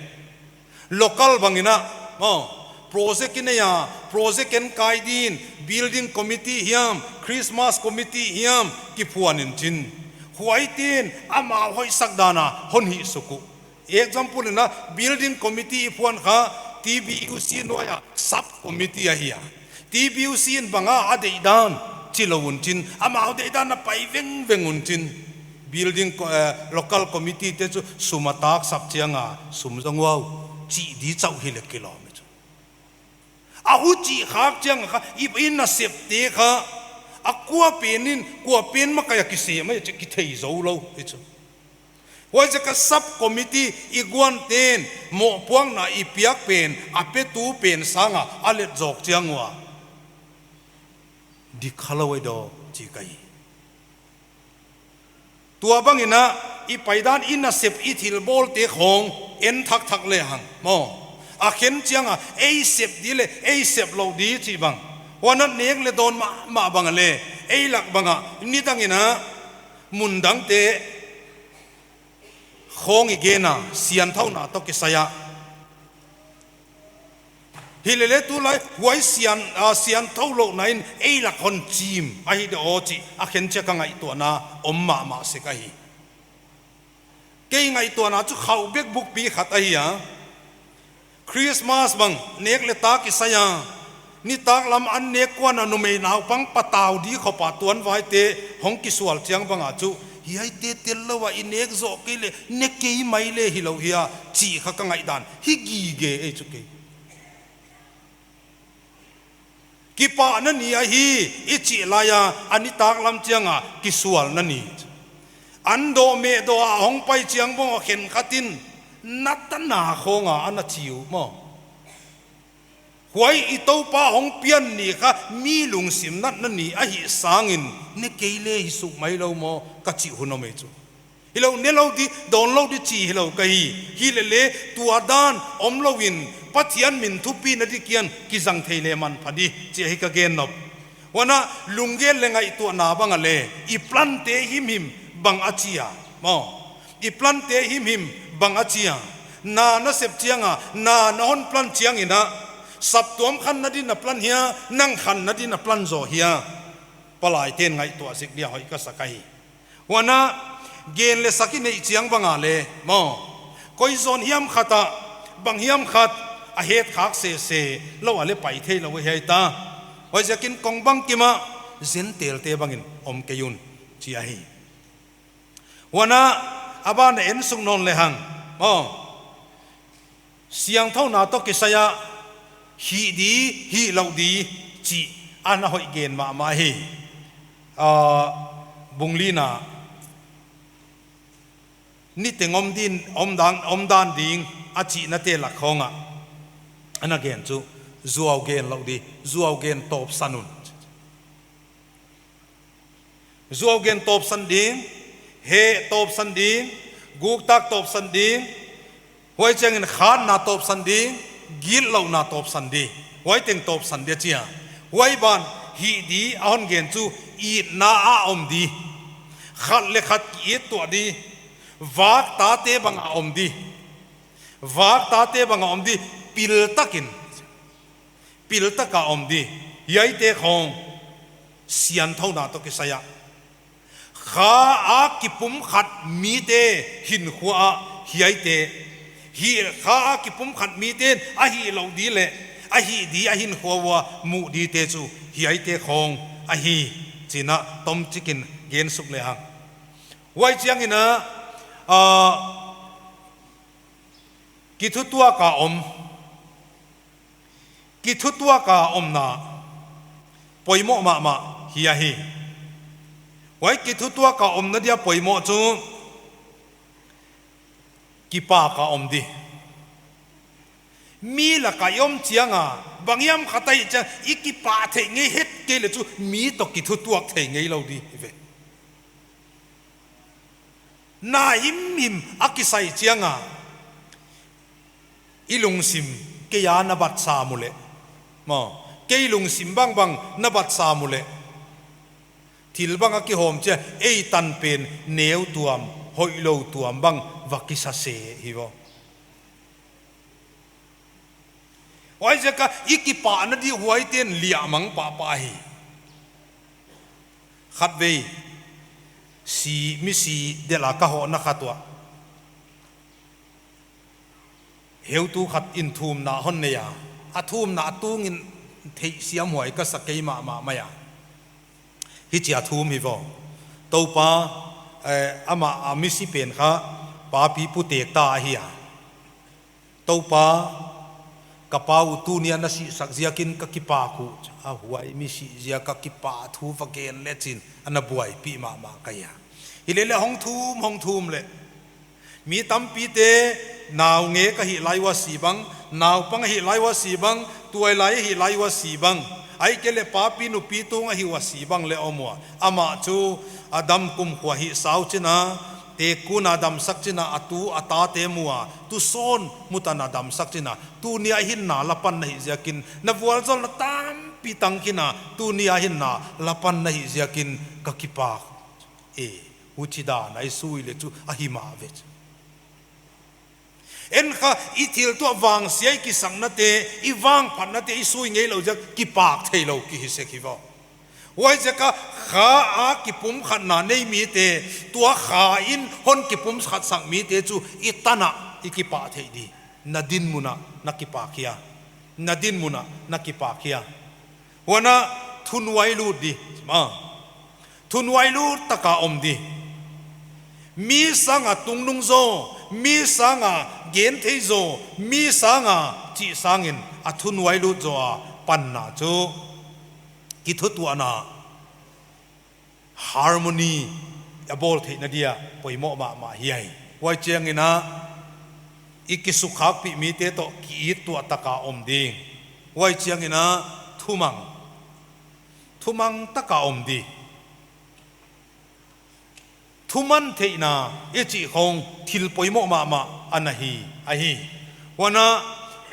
Local bang in a, maw, project i nei a, project en kai din, building committee hiam, Christmas committee hiam, kiphuan in chin. Huaite'n amau hoihsak dan a hon hih suk uh. Example in a, building committee i phuan kha, T B U C nuai a sub committee ahi a. T B U C in bang a a deihdan chi lou un chin, amau deihdan a pai vengveng un chin. Building co-, eh, local committee te chu sum a tak sak chiang a, sum zong uau, chih di chauh hileh kilawm i chu. A huchi khak chiang kha, i, i nasepte kha, a kua pen in, kua pen makai a kisem ahi chih kithei zoulou i chu. Huaiziak a sub committee i guante'n mohpuakna i piak pen, a petu pen sang a, a let zawk chiang ua, dik khalou ei daw chih ka hi. Tua bang in a, i paidan i nasep i thilbawlte khong en thakthak lehang maw, a khen chiang a, ei sep di leh, ei sep lou di chih bang. Huan a nek leh dawn mahmah bang a leh, ei lak bang a, nidang in a, mun dangte khong i gen a, siangthouna toh kisai a. Hilele tulai, huai siang, a, siangthou louhna in ei lak hon chim ahi de aw chih, a khen chiang a ka ngaihtuahna om mahmah sek ahi. Kei ngaihtuahna chu khauh bek bukpi khat ahi a. Christmas bang, nek leh tak kisai a, nitaklam an nek kuan a numei naupang patau di khop a tuan vaite hong kisual chiang bang a chu, hiaite tellou a i nek zoh kei leh, ne kei mai leh hilou hia, chih kha ka ngaihdan hi gige ei chu kei. Kipahna ni ahi, i chih lai a, a nitaklam chiang a kisualna ni. An dawh meh dawh a hong pai chiang bang a khenkhat in, na ta na khong a, ana chi uh maw. Huai i Toupa hong pian ni kha, mi lungsim natna ni ahih sangin, ne kei leh hi suk mai lou maw, ka chih hun om ei chu. Hilou, ne lou di, dawn lou di chih hilou ka hi. Hilele, tua dan omlou in, Pathian min thupina di kiang, kizang thei leh manpha di, chih ahi ka gen nop. Huan a, lunggel leh ngaihtuahna bang a leh, i plante himhim bang a chi a. Maw, i plante himhim bang a chi a. Na nasep chiang a, na na hon plan chiang in a, saptuam khanna di na plan hia, nang khanna di na plan zaw hia. Palaite'n ngaihtuah sek dia hoih ka sa ka hi. Huan a, gen leh sak i neih chiang bang a leh, maw, koi zawn hiam khat a, bang hiam khat, a het khak sese lou a leh pai theilou ahi ta. Huaiziakin kong bangkim a, Gentile te bang in om kei un, chih ahi. Huan a, a ban a en suk nawn lehang, maw, siangthouna toh kisai a, hih di, hih lou di, chih ana hoih gen mahmah hi. A, bung lina, niteng om din, om dan, om dan ding, a chihna te lak khong a, ana gen chu, zuau gen lou di, zuau gen tawpsan un. Zuau gen tawpsan ding, heh tawpsan ding, Guktak tawpsan ding, huai chiangin khanna tawpsan ding, gitlouhna tawpsan ding, huai teng tawpsan dia chia. Huai ban hih di a hon gen chu itna a om di. Khat leh khat ki-it tuah di. Vak tate bang a om di. Vak tate bang a om di. Pil takin. Pil taka om di. Hiaite khong siangthouna toh kisai a. Kha a kipumkhat mite hinkhua ah hiaite. Hih kha a kipumkhat mite'n a hih louh di leh, a hih di a hinkhua ua muh dite chu hiaite khong ahi, chi'n a tomchik in gen suk lehang. Huai chiangin a, ah, kithutuak a om. Kithutuak a omna poimoh mahmah hi ahi. Huai kithutuak a omna dia poimoh chu kipak a om di. Mi lak a i om chiang a, banghiam khat ahih chiang, i kipak theih ngei het kei leh chu mi toh kithutuak thei ngei lou di hi ve. Na himhim a kisai chiang a, i lungsim kei a na bat sam uleh. Maw, kei lungsim bangbang na bat sam uleh. Thil bang a kihawm chia, ei tan pen neu tuam, hoihlou tuam bang va kisa se hi vo. Huaiziak a i kipahna di huaite'n liahmang pahpah hi. Khatvei, si, misi delh a ka hohna khat uah. Heutu khat in thumna hon nei a. A thumna a tungin theihsiam huai ka sa kei mahmah mai a. Hichia thum hi vo. Toupa, eh, amah a misi pen kha, papi putek ta ahi a. Toupa, ka pa uh tuni a na sihsak ziakin ka kipak uh. A huai mi sih ziak a kipak thu va gen leh chi'n, ana buaipih mahmah ka hi a. Hileleh hong thum, hong thum leh. Mi tampite nau ngek ahih lai ua si bang, naupang ahih lai ua si bang, tuailai ahih lai ua si bang. Ahihkeileh papi nupi tung ahih ua si bang leh om ua. Amah chu a dam kumkhua hih sau chi'n a, tekun a damsak chi'n a, a tu a tate mu a, tusawn mutan a damsak chi'n a, tuni a hinna lapan na hih ziakin, na vualzawlna tampi tang khin a, tuni a hinna lapan na hih ziakin ka kipak. E, huchidan a i sui leh chu ahi mah ve. En kha, i thil tuah vangsia i kisaknate, i vangphatnate, i sui ngeilouh ziak kipak theilou kihi sek hi vo. Huaiziak a kha a kipumkhatna nei mite, tua kha in hon kipumkhatsak mite chu i tan a i kipak thei di. Na dinmun a na kipak hia. Na dinmun a na kipak hia. Huan a thunuailut di. Ma. Thunuailut taka om di. Mi sang a tungnung zaw, mi sang a genthei zaw, mi sang a chih sangin a thunuailut zaw a panna chu kithutuahna harmony a bawl theihna dia poimoh mahmah hi ai. Huai chiangin a i kisukhakpih mite toh ki-it tuah taka om ding. Huai chiangin a thumang, thumang taka om di. Thuman theihna i chih khong thil poimoh mahmah ana hi, ahi. Huan a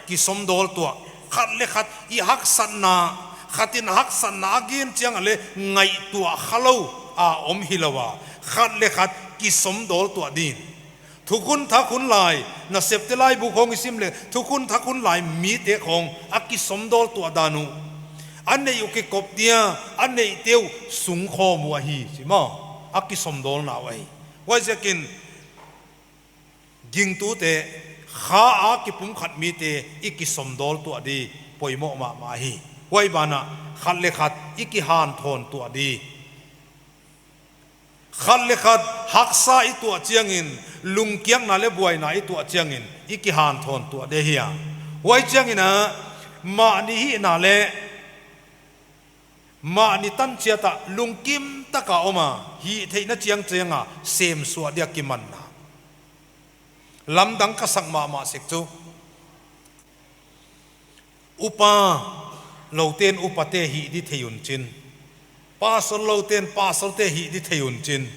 kisomdawl tuah, khat leh khat i haksatna, khat in haksatna a gen chiang a leh ngaihtuah khalou a om hilou a, khat leh khat kisomdawl tuah din. Thukhun thak hun lai, Nasepte laibu khong i sim leh, thukhun thak hun lai mite khong a kisomdawl tuah dan uh. A neih uh kikop dia, a neihte uh sungkhawm uh ahi, chi maw. A kisomdawlna uh ahi. Huaiziakin, gingtute, kha a kipumkhat mite i kisomdawl tuah di, poimoh mahmah hi. Huai ban a, khat leh khat i kihanthawn tuah di. Khat leh khat haksa i tuah chiangin, lungkiakna leh buaina i tuah chiangin, i kihanthawn tuah di hia. Huai chiangin a, mahni hihna leh, mahni tan chiat a, lungkim taka om a, hihtheihna chiangchiang a, semsuah dia kimanna. Lamdang ka sak mahmah sek chu. Upa loute'n upate hih di thei un chin. Pastor loute'n pastorte hih di thei un chin.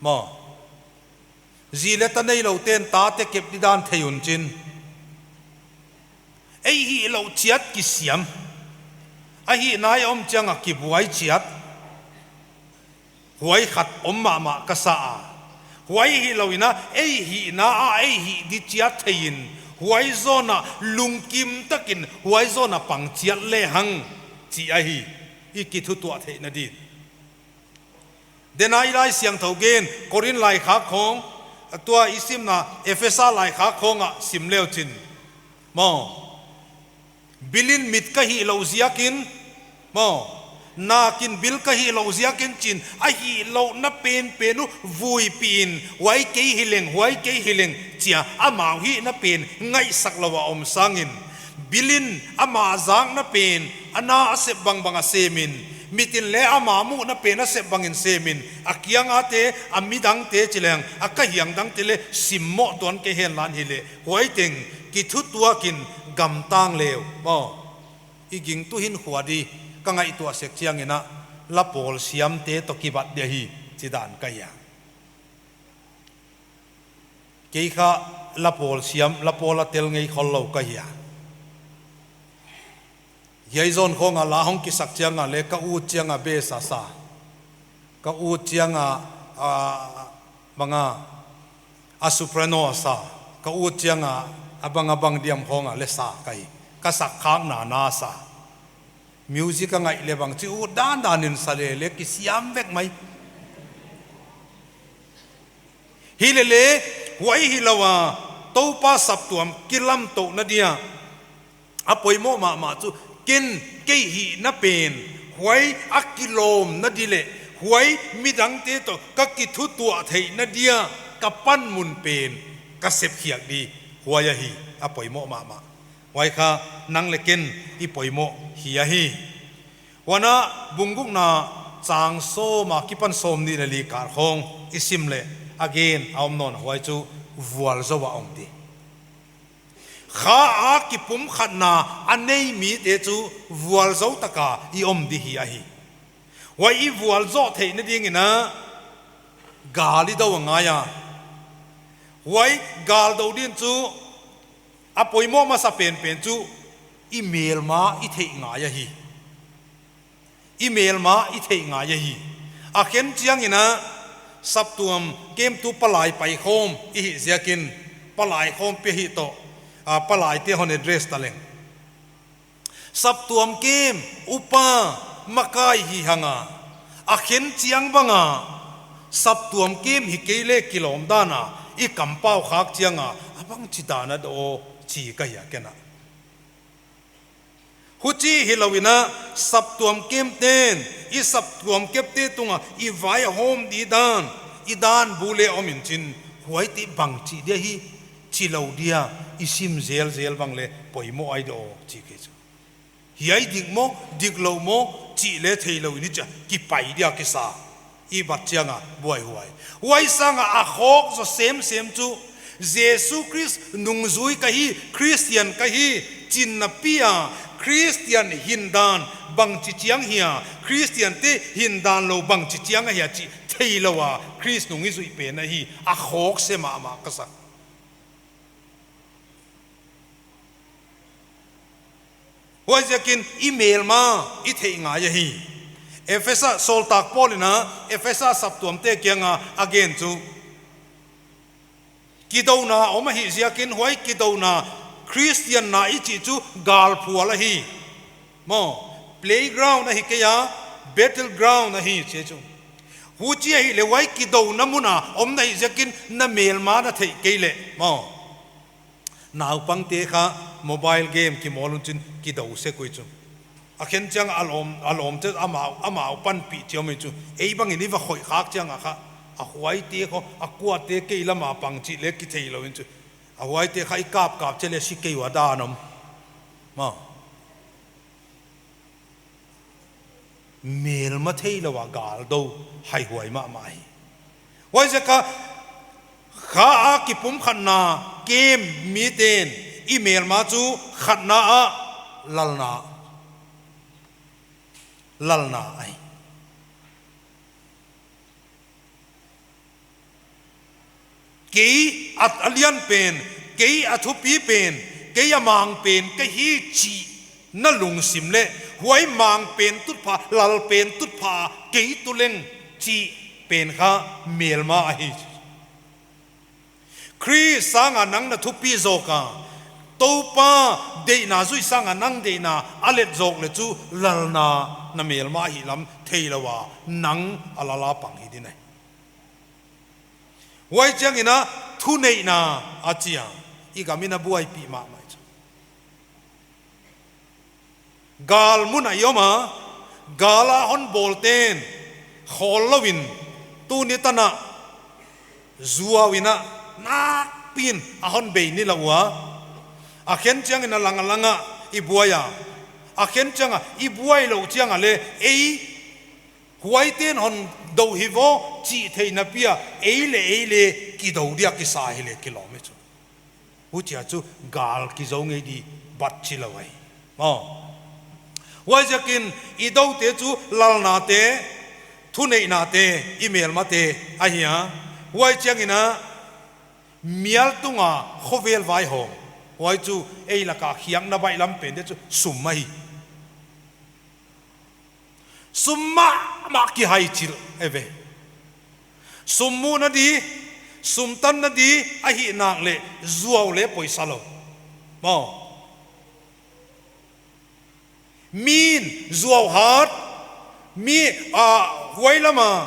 Maw. Zi leh ta neilou ten tate kep di dan thei un chin. Ei hihlouh chiat kisiam. A hihna i om chiang a kibuai chiat. Huai khat om mahmah ka sa a. Huai hilou in a, ei hihna a, ei hih di chiat thei in. Huai zawn a lungkim takin, huai zawn a pang chiat lehang. Chi ahi, i kithutuah theihna din. Denai Laisiangthou gen, Korin laikhak khong, tua i simna Efesa laikhak khong ah sim leu chin. Maw. Bil in mit ka hihlouh ziakin, maw. Nakin bil ka hihlouh ziakin chin, a hihlouhna penpen uh vuipih in, huai kei hileng, huai kei hileng, chia amau hihna pen ngaihsak lou a om sangin. Bil in ama zakna pen, a na a sep bangbang a semin, mit in leh ama muhna pen a sep bangin semin, a kiang a te, a midang te chi leng, a ka hiang dang te leh, simmoh tuan kei hen lan hileh, huai teng, kithutuakin gamtang leu, maw. I gingtu hinkhua di, ka ngaihtuah sek chiang in a, la pawl siam te toh kibat dia hi, chi dan ka hia. Kei kha la pawl siam, la pawl a tel ngei khollou ka hia. Hiai zawn khong a la hong kisak chiang a leh ka ut chiang a bass a sa. Ka ut chiang a, a, bang a, a soprano a sa. Ka ut chiang a, a bang a bang diam khong a leh sa ka hi. Ka sak khak na na sa. Music a ngaih leh bangchi ut dandan in sa leh leh kisiam vek mai. Hilele, huai hilou a, Toupa saptuam kilamtouhna dia. A poimoh mahmah chu, ken kei hihna pen, huai a kilawmna di leh, huai midangte toh ka kithutuah theihna dia, ka panmun pen, ka sepkhiak di, huai ahi, a poimoh mahmah. Huai kha nang leh ken i poimoh hi ahi. Huan a bung gukna chang sawm a kipan sawmnih leh li kal khong i sim leh a gen a om nawn a huai chu vualzou a om di. Kha a kipumkhatna a nei mite chu vualzou taka i om di hi ahi. Huai i vualzou theihna dingin a gal i dou a ngai a. Huai gal dou din chu a poimoh masa penpen chu i melma i theih ngai ahi. I melma i theih ngai ahi. A khen chiangin a saptuam kemtu palai paikhawm i hih ziakin palai khawmpi hi toh, a, palaite hon address ta leng. Saptuam kem upa makai hi hang a, a khen chiang bang a, saptuam kem hi kei leh kilawm dan a, i kampau khak chiang a, a bangchi dan a daw chi ka hia ken a. Huchi hilou in a, saptuam kemten, i saptuam kepte tung a, i vaihawm di dan, i dan bu leh om in chin, huaite bangchi dia hi, chilou dia, i sim zelzel bang leh, poimoh ahi daw, chi kei chu. Hiai dik maw, diklou maw, chih leh theilou in i chia, kipai dia kisa. I bat chiang a, buaihuai. Huai sang a a khawk zaw semsem chu, Jesu Khrist nungzui ka hi, Christian ka hi, chinna pi a, Christian hindan bangchi chiang hia, Christian te hindan lou bangchi chiang ahia chih theilou a, Khrist nung i zuih pen ahi, a khawk se mahmah ka sa. Huaiziakin i melma i theih ngai ahi. Efesa sawltak Paul in a, Efesa saptuamte kiang a a gen chu. Kidouna om ahih ziakin huai kidouna Christian na i chih chu galphual ahi. Maw, playground ahi kei a, battleground ahi chi chu. Huchi ahihleh huai kidouna mun a om na hih ziakin na melma na theih kei leh. Maw. Naupangte kha mobile game kimawl un chin kidou sek ui chu. A khen chiang a lawm, a lawmte amau, amau panpih chiam ui chu. Ei bangin i va khoih khak chiang a kha. A huaite kho, a kuate kei lam a pang chih leh kitheilou in chu. A huaite kha i kapkap chih leh si kei ua dan om. Maw. Melma theilou a gal dou haihuai mahmah hi. Huaiziak a kha a kipumkhatna kem miten i melma chu khatna a lalna. Lalna ahi. Kei a, a lian pen, kei a thupi pen, kei a mang pen ka hi chih na lungsim leh, huai mang pen tutpha, lal pen tutpha, kei tu leng chih pen kha melma ahi. Khrist sanga nang na thupi zawk a, Toupa deihna zui sanga nang deihna a let zawk leh chu lalna na melma ahih lam theilou a, nang a lal a pang hi ding ahi. Huai chiangin a thuneihna a chi a, i gam in a buaipih mahmah chu. Gal mun a i om a, gal a hon bawlte'n khawl louin, tuni tan a zuau in a nakpi'n a hon bei nilouh ua. A khen chiangin a lang a lang a i buai a. A khen chiang a i buai louh chiang a leh ei huaite'n hon dou hi vaw chih theihna pi a, ei leh ei leh kidou dia kisa hi leh kilawm hi chu. Huchia chu gal kizou ngei di bat chilou ahi. Maw. Huaiziakin i doute chu lalnate, thuneihnate, i melmate ahi a. Huai chiangin a mial tunga khovel vaihawm. Huai chu ei laka khiakna baihlam pente chu sum ahi. Sum mahmah kihai chil e ve. Sum muhna di, sum tanna di ahih nak leh zuau leh poisa lou. Maw. Mi'n zuau hat, mi, a, huai lama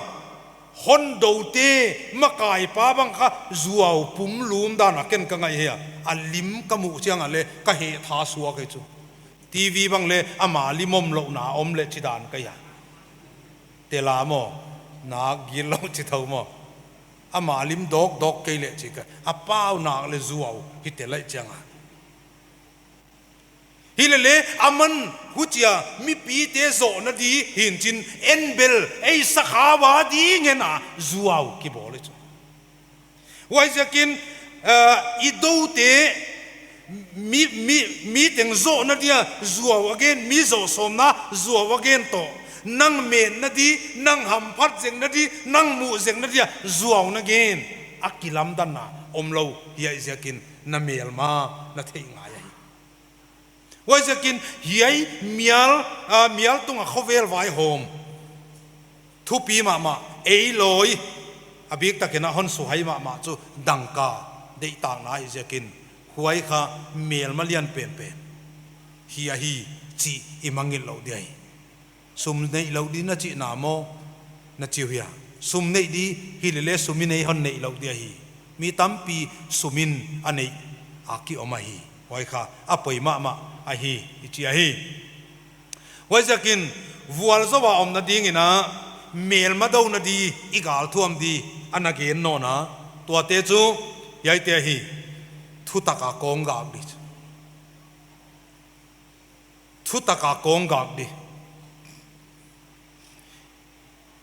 hon doute makaipa bang kha zuau pumlum dan a ken ka ngaih hi a. A lim ka muh chiang a leh ka hehtha suak hi chu. TV bang leh ama lim omlouhna om leh chi dan ka hi a. Tela maw, nak gilou chi thou maw. Ama lim dawkdawk kei leh chi ka. A pau nak leh zuau hi tel lai chiang a. Hi leh leh aman huchia mipite zohna di hi'n chin en bel ei sakhau a dingin a zuau kibawl hi chu. Huaiziakin, eh, i doute mi, mi, mi teng zohna dia zuau a gen, mi zoh sawmna zuau a gen toh. Nang metna di, nang hamphat zengna di, nang muh zengna dia zuau na gen. A kilamdanna omlou hi ahihziakin na melma na theih ngai ahi. Huaiziakin hiai mial, a, mial tunga khovel vaihawm. Thupi mahmah, ei lawi, a biktakin a hon suhai mahmah chu dangka deihtakna ahihziakin. Huai kha melma lian penpen hi ahi chih i mangngilh louh di ahi. Sum neih louh di na chihna maw, na chi uh hia. Sum neih di hi leh leh sum in ei hon neih louh di ahi. Mi tampi sum in a neih a ki om ahi. Huai kha a poi mahmah ahi, i chi ahi. Huaiziakin vualzou a omna dingin a melma douna di i gal thuam di ana gen nawn a. Tuate chu hiaite ahi. Thutak a kawnggak di. Thutak a kawnggak di.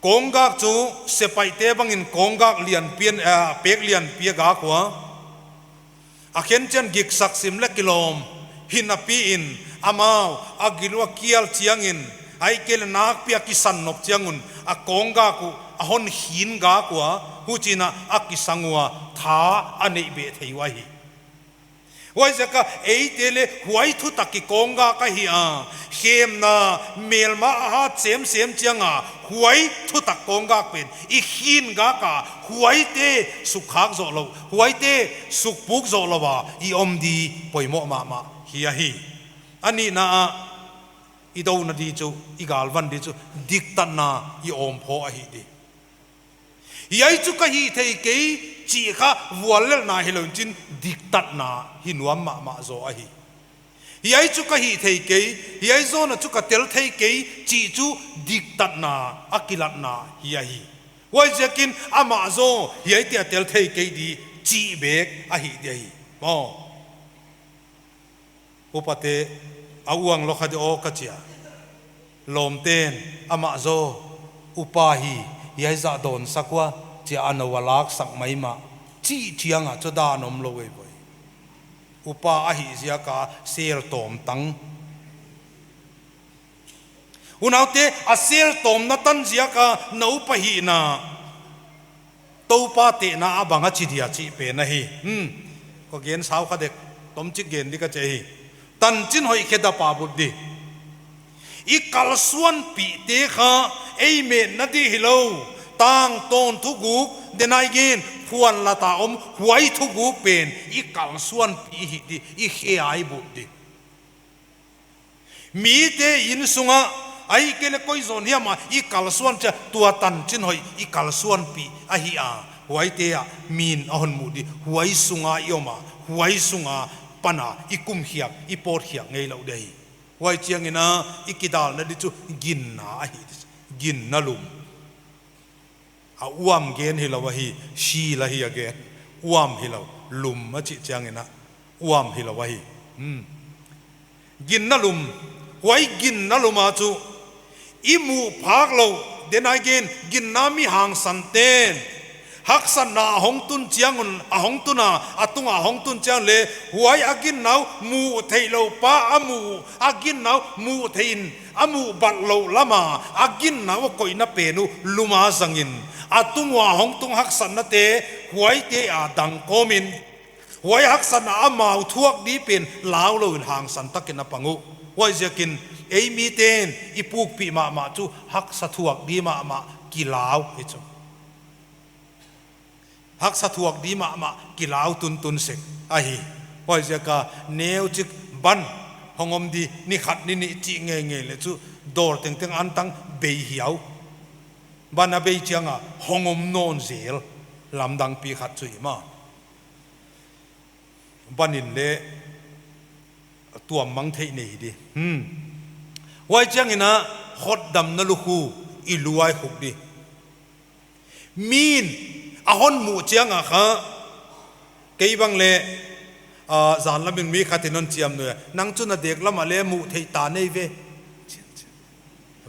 Kawnggak chu sepaihte bangin kawnggak lianpi a, eh, pek lianpi a gak ua. A khen chiang giksak sim leh kilawm. Hinapi'n amau a gil ua kial chiangin, ahihkeileh nakpi a kisan nop chiang un a kawnggak uh a hon khin gak ua. Huchiin a kisang ua tha a neih beh thei uh ahi. Huaiziak a eite leh huai thutak kikawnggak ahi a. Khemna, melma a hat semsem chiang a huai thutak kawnggak pen i khin gak a, huaite sukkhak zoh lou, huaite sukpuk zoh lou a i om di poimoh mahmah hi ahi. A nihna ah i douna di chu, i galvan di chu, diktatna i awmphaw ahi di. Hiai chu ka hih theikei chih kha vuallelhna hilou in chin diktatna hi nuam mahmah zaw ahi. Hiai chu ka hih theikei, hiai zawna chu ka tel theikei chih chu diktatna a kilatna hi ahi. Huaiziakin amah zaw hiaite a tel theikei di chih bek ahi di ahi. Maw. Upate a uang lou kha di aw ka chi a. Lawmte'n amah zaw upa hi, hiai zah dawnsak ua, chi a nou a laksak maimah. Chih chiang a chu dan omlou ei voi. Upa ahih ziak a sel tawm tang. Unaute, a sel tawmna tan ziak a na upa hihna Toupa tehna a bang a chi dia chih pen ahi. Hmm. Ka gen sau kha dek, tomchik gen di ka chi hi. Tanchin hoih khe dapa bul di. I kalsuanpihte kha ei metna di hilou. Tangtawn thuguk, denai gen, phuanlata om, huai thuguk pen i kalsuanpih hi di, i khe ai bul di. Mite inn sunga, ahihkeileh koi zon hiam a i kalsuan chia, tua tanchin hoih i kalsuanpih ahi a, huaite a min a hon mu di, huai sunga i om a, huai sunga pan a i kumkhiak, i pawtkhiak ngeilou di hi. Huai chiangin a i kidalna di chu ginna ahi, ginna lum. A uam gen hilou ahi, sil ahi a gen. Uam hilou, lum a chih chiangin a, uam hilou ahi. Hmm. Ginna lum, huai ginna lum a chu i muh phak lou, denai gen, ginna mi hangsan ten haksatna a hong tun chiang un, a hong tun a, a tunga hong tun chiang leh, huai a ginna uh muh theih lou pa a muh, a ginna uh muh theih in a muh bat lou lama, a ginna uh koihna pen uh lum a zangin, a tung ua hong tung haksatnate, huaite a dang kawmin, huai haksatna amau thuak di pen lau lou in hangsan takin a pang uh. Huaiziakin ei miten i pukpih mahmah chu haksa thuak di mahmah kilau hi chu. Haksa thuak di mahmah kilau tuntun sek ahi. Huaiziak a neuchik ban hong om di, ni khat ni nih chih ngeingei leh chu dawl tengteng antang bei hiau. Ban a bei chiang a hong om nawn zel lamdang pi khat chu hi mah. Ban in leh tuam mang theih nei di. Hmm. Huai chiangin a hotdamna lukhu i lu a i khuk di. Min a hon muh chiang a kha, kei bang leh, ah, zan lamin mi khat in hon chiam nuai a, nang chu na dek lam a leh muh theih ta nei ve.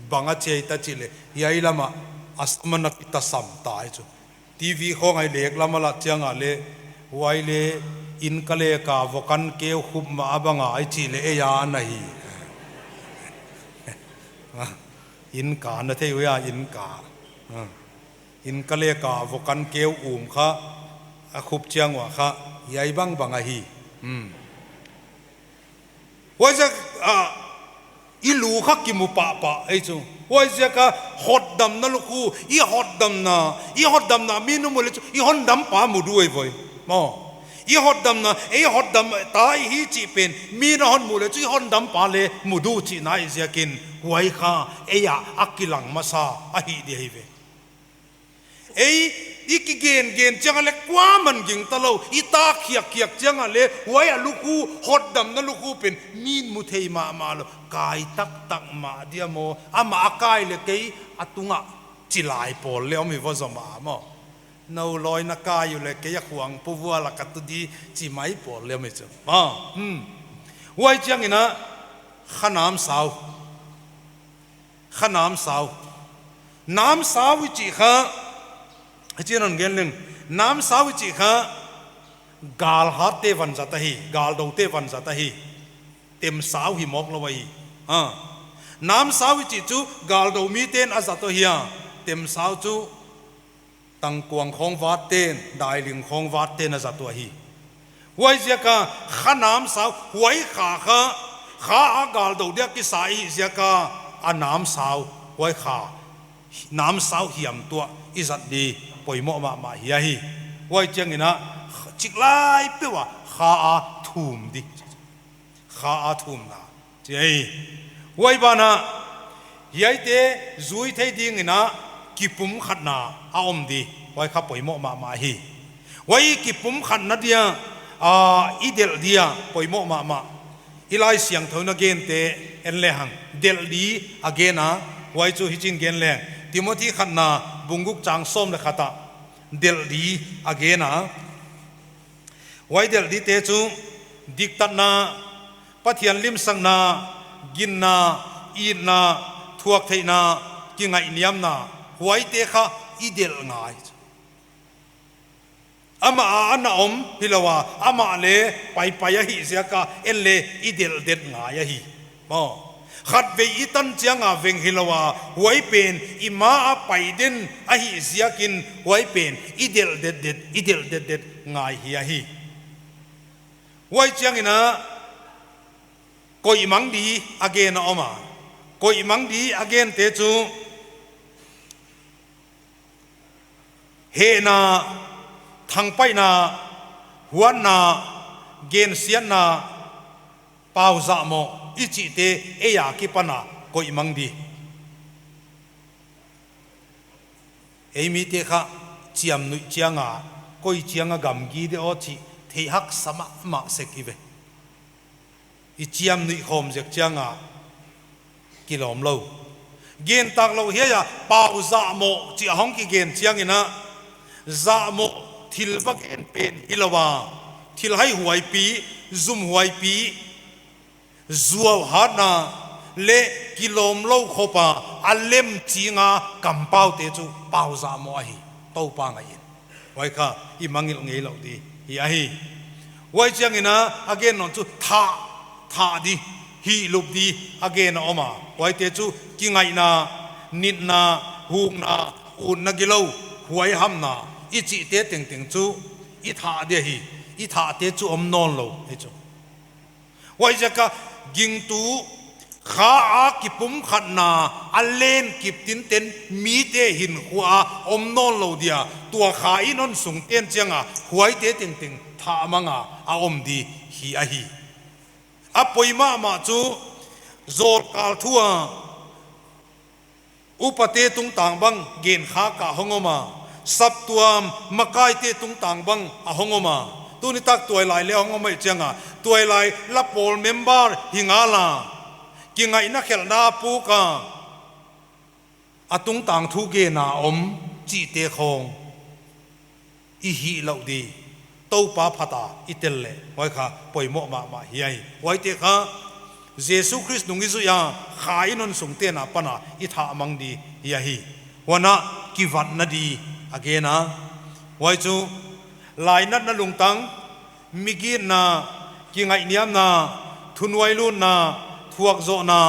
Bang a chi ta chih leh, hiai lam a, a sam a na ki ta sam ta hi chu. T V khawng a i lek lam a lat chiang a leh, huai leh, inn ka lek a, vaw kan keu khup mah a bang a, i chih leh ei a na hi. Inn ka na thei uh a, inn ka. Ah. Inn ka lek a, vaw kan keu um kha, a khup chiang ua kha, hiai bangbang ahi. Hmm. Huaiziak a, i lu kha kimu pahpah ei chu. Huaiziak a hotdamna lukhu, i hotdamna, i hotdamna mi nu mu leh chu, i hondam pa mu di ei voi. Maw. I hotdamna, ei hotdam ta i hi chih pen, mi na hon mu leh chu i hondam pa leh mu di chihna ahihziakin, huai kha, ei a, a kilang masa, ahi di ahi ve. Ei, i kigen gen chiang a leh kuaman gingta lou, i tak khiak khiak chiang a leh, huai a lukhu, hotdamna lukhu pen, min mu thei mahmah lou, kai taktak mah dia maw, amah a kai leh kei, a tunga, chilai pawl leh om hi vaw zom a maw. Nou lawi na kai uleh kei a khuang pu vua la ka tu di chi mai pawl leh om hi chu. Ah, hmm. Huai chiangin a, kha namsau. Kha namsau. Namsau i chih kha, i chih non gen leng. Namsau i chih kha, galhatte vanzat ahi, galdoute vanzat ahi. Temsau hi mawk lou ahi. Ah. Namsau i chih chu, galdou miten a zat uh ahi a. Temsau chu, tangkuang khawng vat ten, dailing khawng vat ten a zat uh ahi. Huaiziak a kha namsau, huai kha kha, kha a galdou dia kisa ahihziak a, a namsau, huai kha, namsau hiam tuah i zat di poimoh mahmah hi ahi. Huai chiangin a, chiklai peuh a, kha a thum di. Kha a thumna. Chi ahi. Huai ban a, hiaite zui thei dingin a kipumkhatna a om di. Huai kha poimoh mahmah hi. Huai kipumkhatna dia, a, i delh dia poimoh mahmah. I Laisiangthou in a gente en lehang. Delh di a gen a, huai chu hichiin gen lehang. Timothy khatna bung guk chang sawm leh khat a. Delh di a gen a. Huai delh dite chu, diktatna, Pathian limsakna, ginna, itna, thuaktheihna, kingaihniamna, huaite kha i delh ngai. Amah a ana om hilou a, amah leh paipai ahihziak a, en leh i delh det ngai ahi. Maw. Khatvei i tan chiang a veng hilou a, huai pen i ma a pai den ahih ziakin huai pen i delh detdet, i delh detdet ngai hi ahi. Huai chiangin a, koihmang di a gen a om a. Koihmang di a gente chu hehna, thangpaihna, huatna, gensiatna, pauzahmoh i chihte ei a kipan a koihmang di. Ei mite kha chiamnuih chiang a, koi chiang a gamgi de aw chih theih haksa mahmah sek i ve. I chiamnuih khawm zek chiang a kilawm lou. Gen tak lou hiai a, pauzahmoh chih a hong kigen chiangin a, zahmoh thil va gen pen hilou a, thil haihuaipi, zumhuaipi, zuauhatna leh kilawm lou khop a, a lem ching a kampaute chu pauzahmoh ahi, Toupa ngaihin. Huai kha i mangngilh ngeilouh di hi ahi. Huai chiangin a, a gen nawn chu thah, thah di, hihlup di a gen a om a. Huaite chu kingaihna, nitna, hukna, utna gilou, huaihamna i chihte tengteng chu i thah di ahi. I thahte chu om nawnlou hi chu. Huaiziak a gingtu, kha a kipumkhatna a len kip tinten mite hinkhua a om nawnlou dia, tua kha in hon sungten chiang a huaite tengteng thah mang a a om di hi ahi. A poi mahmah chu zawlkal thu a upate tungtang bang genkhak a hong om a, saptuam makaite tungtang bang a hong om a. Tunitak tuailai leh hong om ahih chiang a, tuailai la pawl member hi ngal a, kingaihna khelhna a puk a, a tungtang thu gen a om chihte khawng i hihlouh di, Toupa phat a i tel leh huai kha poimoh mahmah hi ahi. Huaite kha Jesu Khrist nung i zuih a, kha in hon sungten apan a i thah mang di hi ahi. Huan a kivatna di a gen a. Huai chu lainatna lungtang, migitna, kingaihniamna, thunuailutna, thuakzohna,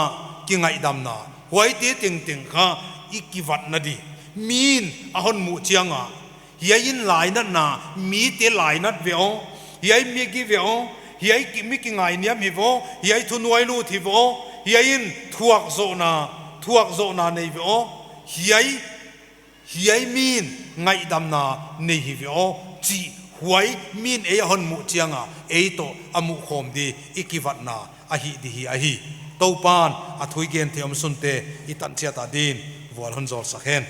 kingaihdamna, huaite tengteng kha i kivatna di. Mi'n a hon muh chiang a, hiai in lainatna, mite lainat ve aw, hiai migi ve aw, hiai ki-, mi kingaihniam hi ve aw, hiai thunuailut hi ve aw, hiai in thuakzohna, thuakzohna nei ve aw, hiai, hiai mi'n ngaihdamna nei hi ve aw chih, huai mi'n ei a hon muh chiang a ei toh a muh khawm di i kivatna ahi di hi ahi. Toupa'n a thu i gen theih omsunte i tan chiat a din vual hon zawlsak hen.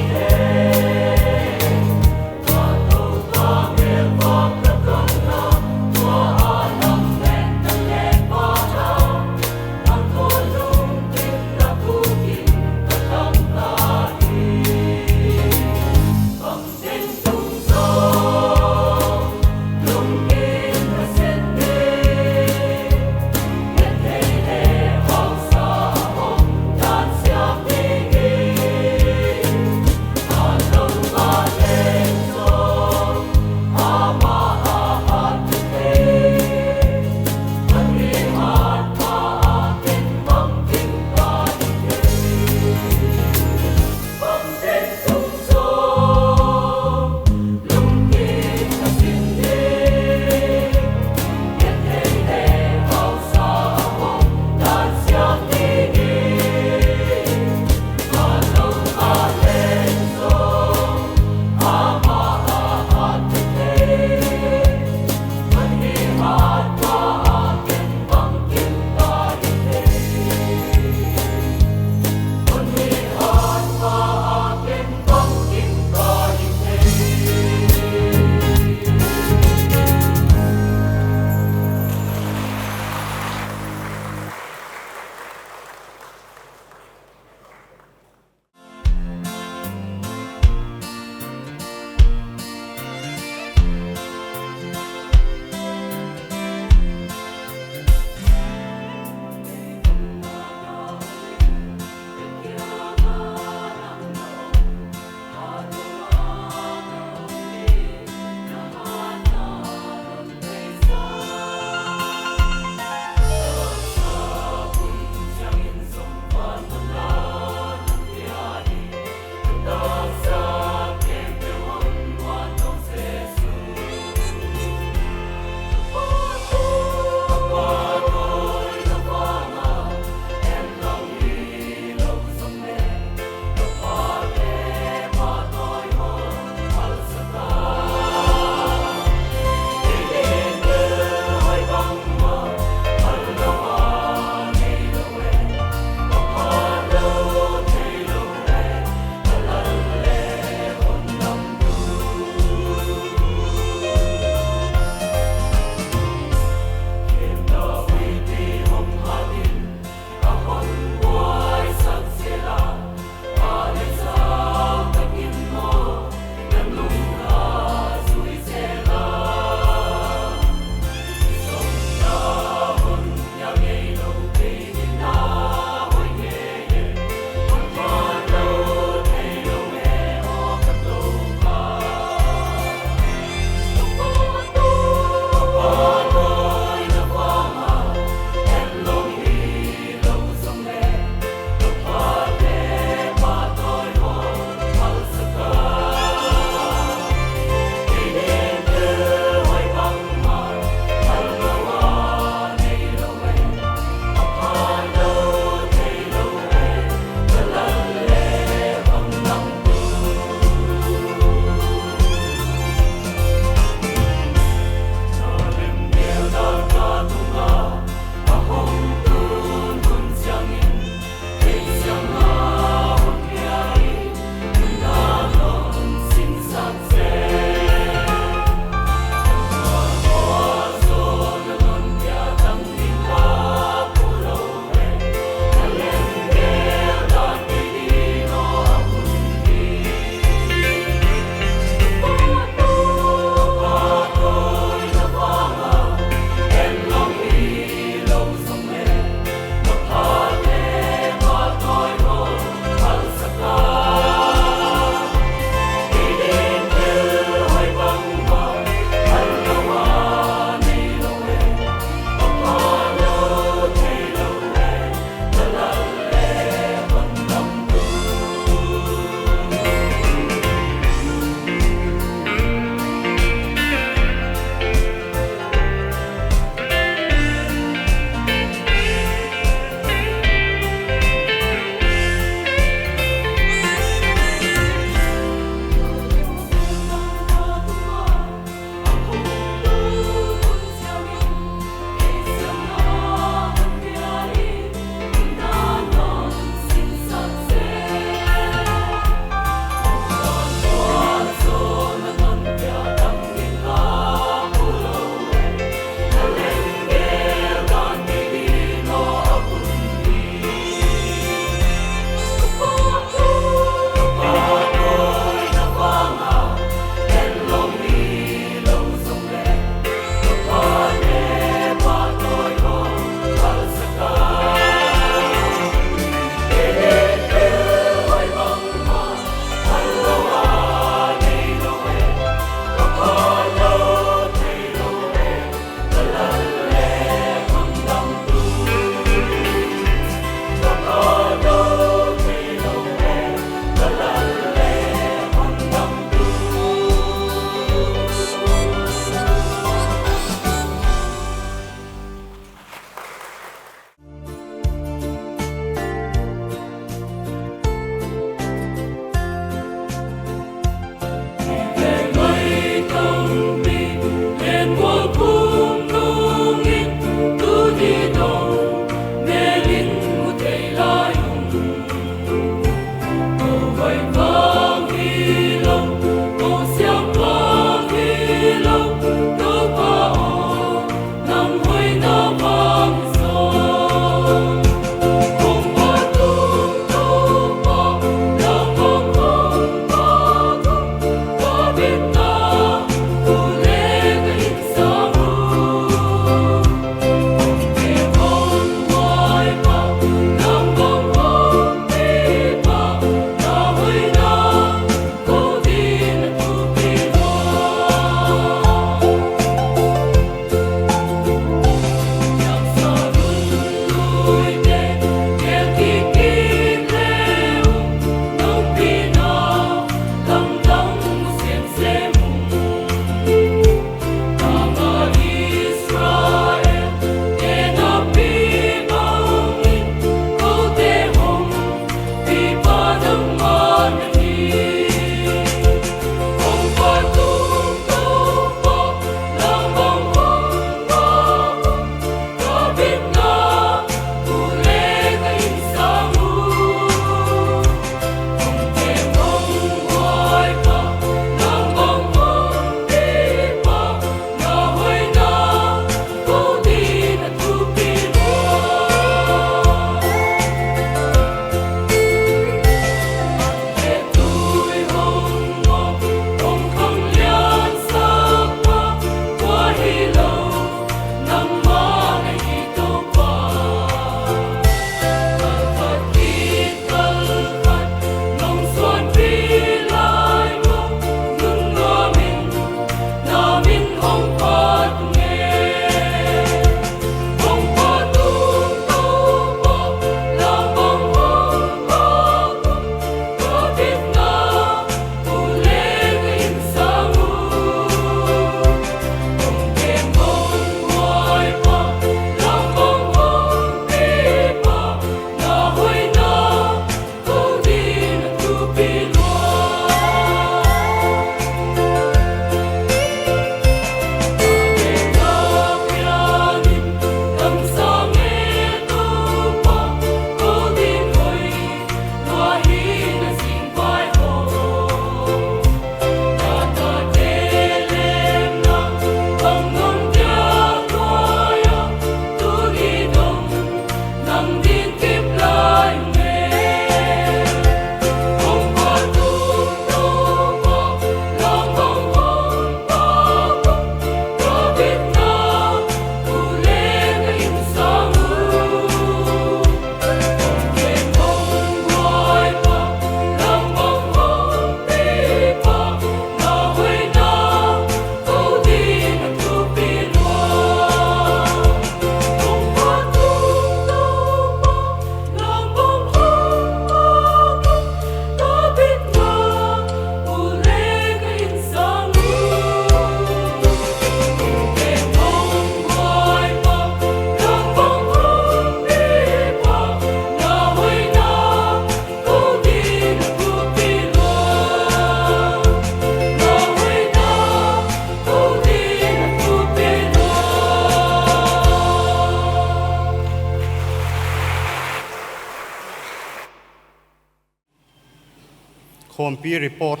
Khawmpi report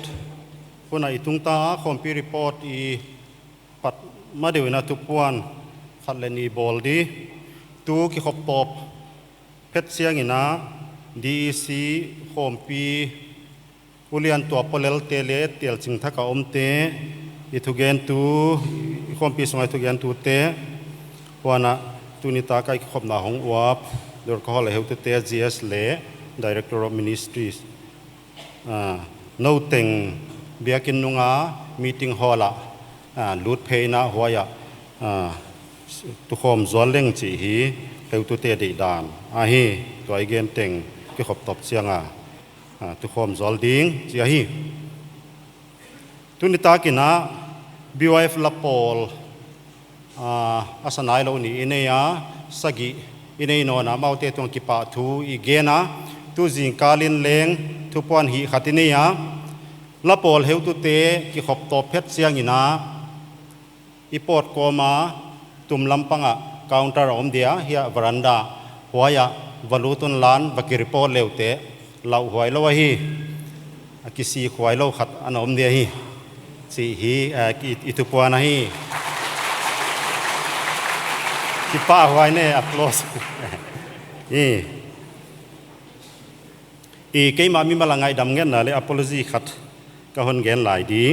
hun a i tung ta a, khawmpi report i pat ma deuh in a thupuan khat leh nih bawl di. Tu kikhop tawp phet chiang in a D E C khawmpi ulian tua polel te leh telching thak a omte, i thugentu, i khawmpi sung a i thugentute, huan a tuni tak a i kikhopna hong uap, Dorkhahall a heutute, G S leh Director of Ministries, ah, nou teng biakinn nung a meeting hall ah, ah, lut phei in a huai ah, ah, tukhawm zual leng chih hi heutute deihdan ahi. Tua i gen teng kikhop tawp chiang a, ah, tukhawm zual ding chih ahi. Tuni tak in a B Y F la pawl, ah, a sa nailou nih i nei a, sagih i nei nawn a, amaute tungah kipahthu i gen a, tu zingkal in leng thupuan hih khat i nei a, la pawl heutute kikhop tawp phet chiang in a, i pawt kawm a tum lam pang ah counter a om dia, hiai veranda, huai ah va lut unla, va ki report le uh teh, lauhuai lou ahi, a kisik huai lou khat ana om dia hi. Chih hi, eh, i, i thupuan ahi. Kipahhuai ne, applause. I, i keimah mimal a ngaihdam ngetna leh apology khat ka hon gen lai di.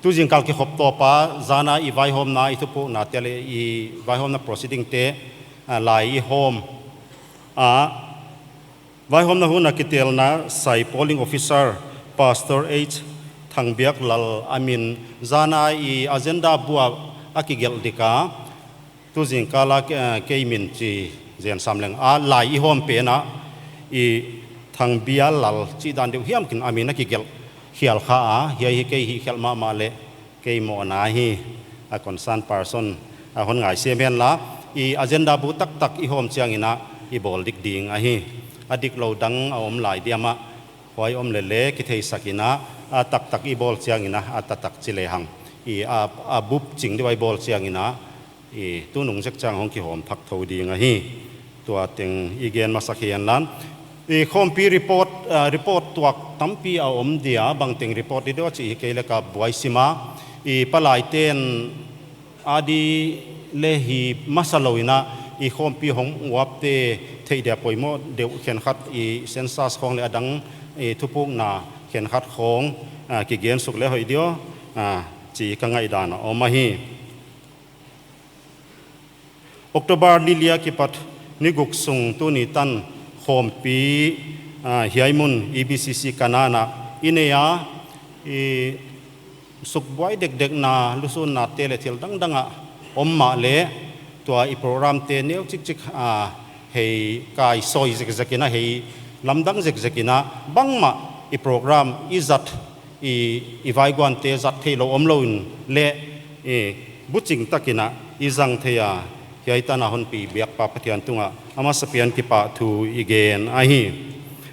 Tu zingkal kikhop tawp a, zan a i vaihawmna, i thupukna te leh i vaihawmna proceeding te, ah, lai i hawm a, vaihawmna hun a kitelna sai polling officer Pastor H Thangbiaklal a min, zan a i agenda bu ah a kigelh dik a, tu zingkal a ke-, eh, kei min chi zen sam leng a, lai i hawm pen a i Thangbiaklal chih dan deuh hiam khin a min a kigelh khial kha a, hiai hi kei hihkhelh mahmah leh kei mawhna hi, a concern person a hon ngaihsiam hen la, i agenda bu taktak i hawm chiang in a i bawl dik ding ahi. A diklou dang a om lai diam a, huai om leh leh kitheisak in a, a taktak i bawl chiang in a, a taktak chi lehang, i a, a bup ching deuh a i bawl chiang in a, i tunung zek chiang hong kihawm thak thou ding ahi. Tua teng i gen masak hi henla. I khawmpi report, ah, report tuak tampi a om dia, bangteng report di deuh chih hi kei leng ka buai sim a. I palaite'n a di leh hi masa lou in a, i khawmpi hong uapte theih dia poimoh deuh khenkhat, i census khawng leh a dang, i thupukna khenkhat khawng, ah, kigen suk leh hoih diam, ah, chih ka ngaihdan a om ahi. October ni li a kipat ni guk sung tuni tan khawmpi, ah, hiai mun E B C C Kanaan ah i nei a, i sukbuai dekdekna, lusunna te leh thil dangdang a om mahleh, tua i program te neu chikchik, ah, hei kai sawi zekzek in a, hei lamdang zekzek in a, bangmah i program i zat, i, i vaiguante zat theilou omlou in leh, i, buching tak in a i zang thei a, hiai tan a hon pi biak pa Pathian tungah a masapen kipahthu i gen ahi.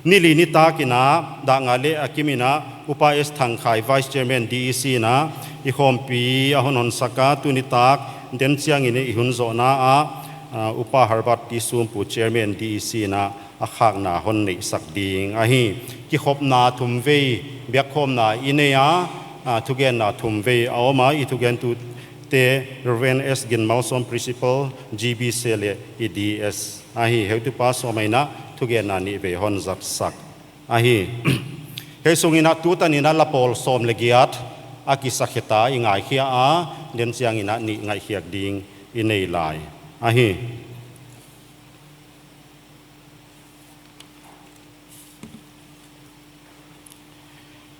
Ni li nitak in a, dak nga leh a kim in a, Upa S Thangkhai, Vice Chairman D E C in a, i khawmpi a hon hon sak a, tuni tak den chiang in i hun zohna ah, ah, Upa Herbert T Sumpu, Chairman D E C in a, a khakna hon neihsak ding ahi. Kikhopna thumvei biakkhawmna i nei a, ah, thugenna thumvei a om a, i thugentute Reverend S Ginmalsawm, Principal G B C leh i D S ahi. Heutupa sawm in a thugenna nihvei hon zatsak ahi. Hiai sung in a tutan in a la pawl sawm leh giat a kisa khe ta i ngaikhia a, den chiang in a nih ngaihkhiak ding i nei lai ahi.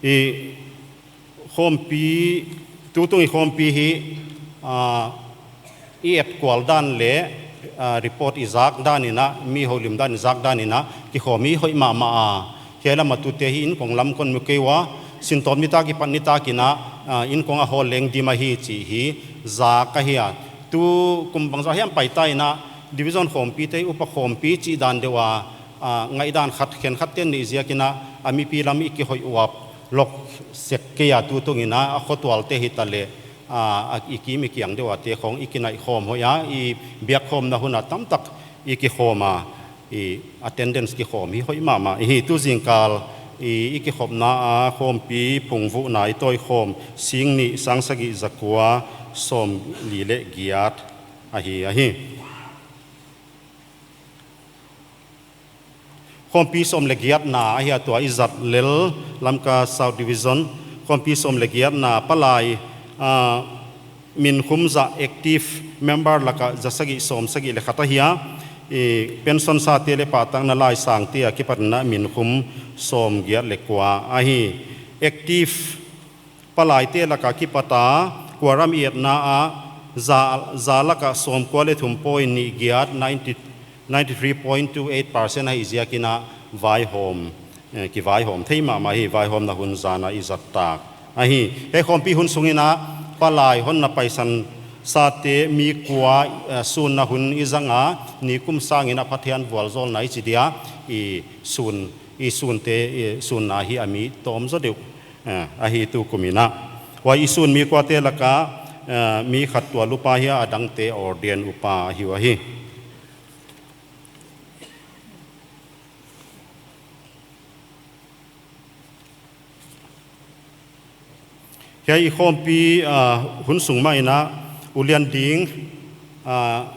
I khawmpi, tutung i khawmpi hi, ah, i et kual dan leh, ah, report i zak dan in a, mi houlim dan i zak dan in a, kikhawm hi hoih mahmah a. Hiai lam a tute hi inkong lam kon mu kei ua, sintawm nitak kipat nitak in a, ah, inkong a hawl leng dim ahi chih hi zak ahi a. Tu kum bangzah hiam pai ta in a, division khawmpite, upa khawmpi chih dan deuh a, ah, ngaihdan khat, khenkhat ten neih ziak in a, a mipi lam i kihoih uap lawk sek kei a, tutung in a, a khotualte hitaleh, ah, a i kim i kiang deuh a te khawng i kinaih khawm hoih a, i biakkhawmna hun a tamtak i kikhawm a, i attendance kikhawm hi hoih mahmah i hi. Tu zingkal i, i kikhopna a khawmpi phungvuhna i tawikhawm sing nih sang sagih zakua sawmli leh giat ahi, ahi. Khawmpi sawm leh giatna ahi a, tua i zat lel Lamka South Division, khawmpi sawm leh giatna palai, ah, minkhum za active member laka za sagih sawm sagih leh khat ahi a, i, pension sate leh pahtakna laisangte a kipatin a minkhum sawm giat leh kua ahi. Active palaite laka kipata quorum i etna a za, za laka sawmkua leh thum point nih giat, ninety, ninety three point two eight percent ahi ziakin a vaihawm, eh, kivaihawm thei mahmah hi, vaihawmna hun zan a i zat tak ahi. Hiai khawmpi hun sungin a palai honna paisan sate mi kua, eh, sunna hun i zang a, nikum sangin a Pathian vualzawlna i chi dia, i sun, i sunte, i sunna hi a mi tawm zaw deuh, eh, ahi tukumin a. Huai i sun mi kuate laka, eh, mi khat tual upa hi a, a dangte ordain upa ahi uh ahi. Hiai i khawmpi, ah, hun sung mah in a, ulian ding, ah,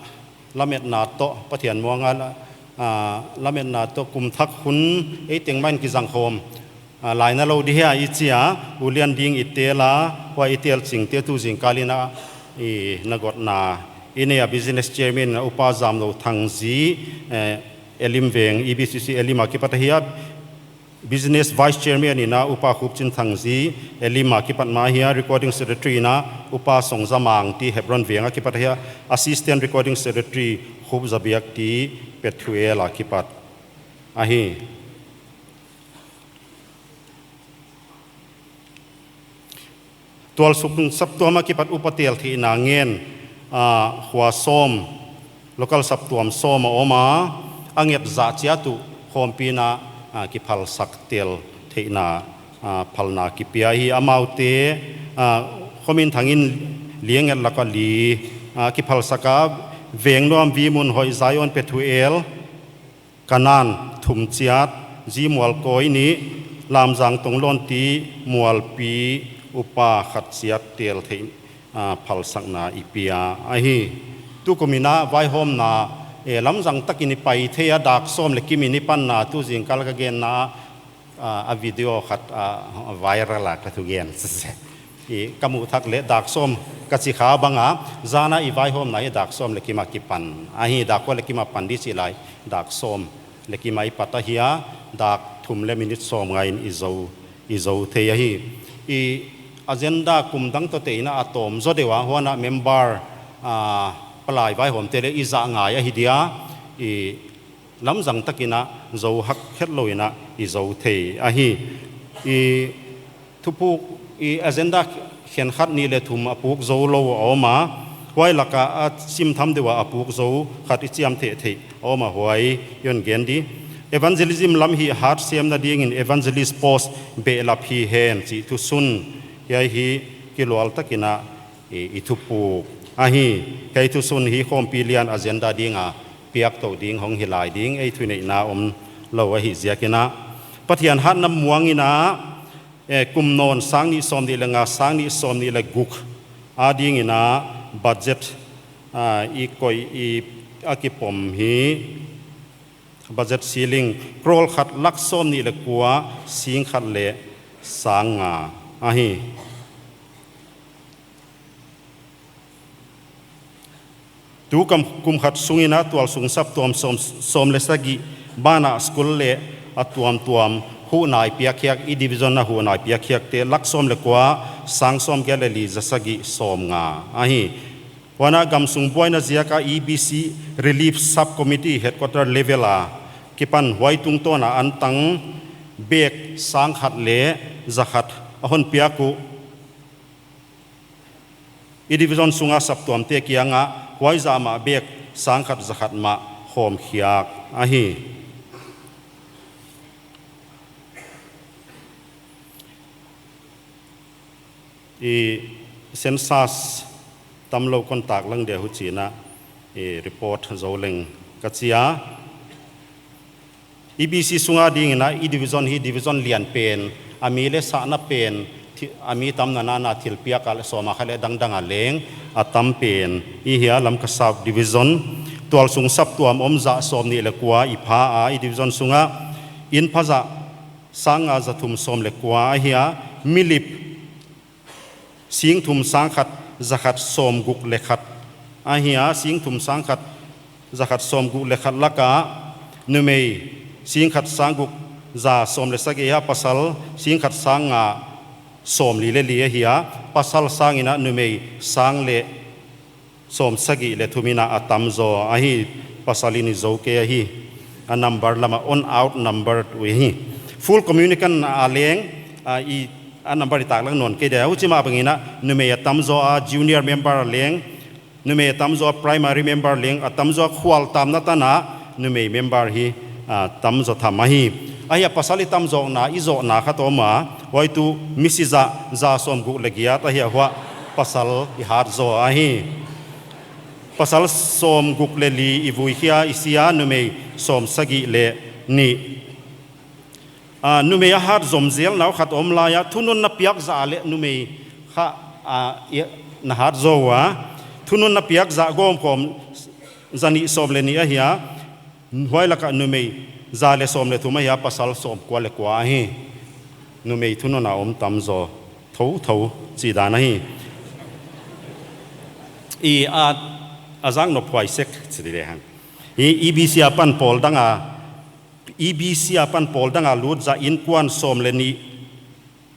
lametna toh, Pathian muang a, ah, lametna toh kum thak hun eiteng mah in kizang khawm, ah, lai na lou di hia i chi a, ulian ding i tel a, huai i tel chingte tu zingkal in a, i na gotna, i nei a business chairman in a Upa Zamlo Thangzi, eh, Elim Veng, E B C C Elim a kipat ahi a, Business Vice Chairman in a Upa Khupchin Thangzi, Elim a kipat mah ahi a, Recording Secretary in a Upa Songzamang Ti, Hebron Veng a kipat ahi a, Assistant Recording Secretary Khupzabiak Ti, Pethuel a kipat ahi. Tualsung saptuam a kipat upa tel theihna ngen, ah, khua sawm, local saptuam sawm a om a, a nget zah chiat uh khawmpi in a, ah, kiphalsak tel theihna, ah, phalna kipia hi. Amaute, ah, khomin thangin li nget laka li, ah, kiphalsak a, Vengnuam, Vimun, Hoih, Zion, Pethuel, Kanan thum chiat, Zi Mualkoi nih, Lamzang Tonglon Ti, Mualpi upa khat chiat tel theih, ah, phalsakna i pia ahi. Tukumin a vaihawmna, eh, lamzang takin i pai thei a, dak sawm leh kim in i panna tu zingkal ka genna, ah, a video khat, ah, viral a ka thugen. I ka muh thak leh dak sawm ka chi kha bang a, zan a i vaihawmna hi dak sawm leh kim a kipan ahi, dak kua leh kim a pan di chih lai, dak sawm leh kim a i pat ahi a, dak thum leh minute sawmnga in i zou, i zou thei ahi. I agenda kum dang toh tein a tawm zaw deuh a, huan a member, ah, palai vaihawmte leh i zah ngai ahi dia, i lamzang takin a zou hak khetlou in a i zou thei ahi. I thupuk, i agenda khenkhat nih leh thum a puk zou lou a om a, huai laka a simtham deuh a a puk zou khat i chiam theih theih a om a, huai i hon gen di. Evangelism lam hi hat semna dingin evangelist post behlap hi hen chih thusun, hiai hi kilual takin a i, i thupuk ahi. Hiai thusun hi khawmpi lian agenda ding a piak tou ding hong hi lai ding, ei thuneihna om lou ahi ziakin a. Pathian hatna muang in a, eh, kum nawn sang nih sawmnih leh nga, sang nih sawmnih leh guk a dingin a budget, ah, i koih i a kipom hi. Budget ceiling, crore khat lak sawmnih leh kua, sing khat leh sang nga ahi. Tu kam kum khat sungin a tualsung saptuam sawm, sawm leh sagih, banah school leh a tuamtuam huhna i piak khiak, i division a huhna i piak khiakte lak sawm leh kua, sang sawmgiat leh li, za sagih sawmnga ahi. Huan a gamsung buaina ziak a E B C Relief Sub-Committee headquarter level a kipan, huai tungtawn a antang bag sang khat leh za khat a hon piak uh. I division sunga saptuamte kianga huai zah mah bag sang khat za khat mah hawm khiak ahi. I census tamlou kon tak lang dia, huchiin a i report zou leng ka chi a. EBC sunga dingin a i division hi division lian pen, a mi leh sahna pen, thi-, a mi tamna nana thilpiak a leh sawm a khat leh dangdang a leng a tam pen i hi a, Lamka South Division. Tualsung saptuam om za sawmnih leh kua i pha a, i division sunga inn pha za sang nga za thum sawm leh kua ahi a, milip sing thum sang khat za khat sawmguk leh khat ahi a, sing thum sang khat za khat sawmguk leh khat laka numei sing khat sang guk za sawm leh sagih a, pasal sing khat sang nga sawmli leh li ahi a, pasal sangin a numei sang leh sawmsagih leh thum in a a tam zaw ahi, pasal in i zou kei ahi. A number lama odd out number uh ahi. Full communicant a leng, a, i, a number i taklang nawn kei dia. Huchi mah bangin a numei a tam zaw a, junior member a leng, numei a tam zaw a, primary member leng a tam zaw a, khual tamna tana numei member hi, a, tam zaw tham ahi. Ahi a, pasal i tam zawkna, i zohna khat om a, huai tuh misi za, za sawmguk leh giat ahi a, huai pasal i hat zaw ahi. Pasal sawmguk leh li i vui khia, i si a, numei sawmsagih leh nih. A, numei a hat zom zel nau khat om lai a, thununna piak za leh numei kha, a, i, na hat zaw ua. Thununna piak za gawmkhawm za nih sawm leh nih ahi a, huai laka numei za leh sawm leh thum ahi a, pasal sawmkua leh kua ahi. Numei thununna om tam zaw thouthou chih dan ahi. I, a, a zak nop huai sek chi di lehang. I, EBC apan pawl dang a, EBC apan pawl dang a lut za innkuan sawm leh nih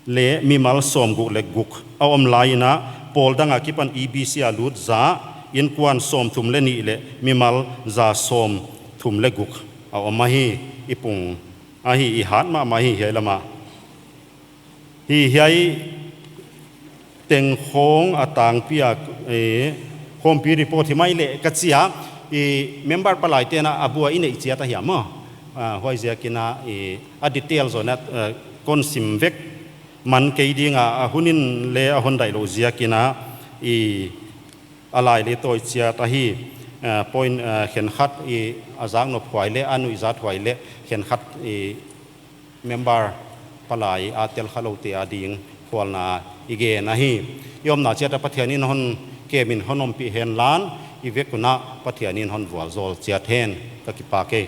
leh mimal sawmguk leh guk a om lai in a, pawl dang a kipan EBC a lut za innkuan sawmthum leh nih leh mimal za sawmthum leh guk a om ahi, i pung ahi, i hat mahmah hi hiai lama. Hi hiai teng khong a tangpi a, eh, khawmpi report hi mai leh ka chi a, i member palai te'n a bua i neih chiat ahi a maw. A, huaiziakin a, i, a detail zawna, eh, kon sim vek man kei ding a, a hun in leh a hon daih lou ziakin a, i, a lai leh tawi chiat ahi, eh, point, eh, khenkhat i a zak nop huai leh, a nuihzat huai leh, khenkhat i member palai a tel kha loute ading khualna i gen ahi. I omna chiat a Pathian in hon kemin hon ompih hen lan, i vek un a Pathian in hon vualzawl chiat hen, ka kipak e.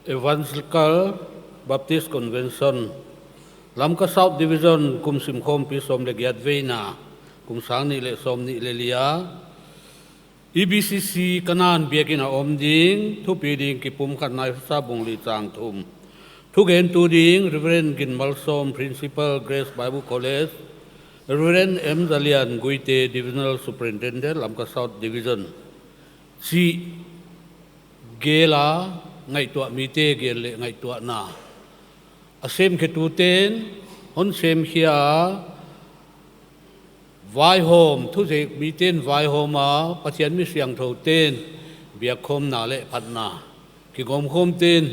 Evangelical Baptist Convention, Lamka South Division, kum sim khawmpi sawm leh giat veina, kum sang nih leh sawm nih leh li a, E B C C Kanaan biakinn a om ding, thupi ding kipumkhatna Efesa bung li chang thum. Thugentu ding, Reverend Gin Malsawm, Principal, Grace Bible College, Reverend M Zalian Guite, Divisional Superintendent, Lamka South Division. Chih gel a, ngaihtuah mite gel leh ngaihtuahna. A semkhetute'n hon semkhia a, vaihawm, thuzek mite'n vaihawm a, Pathian mi siangthoute'n biakkhawmna leh phatna, kigawmkhawmte'n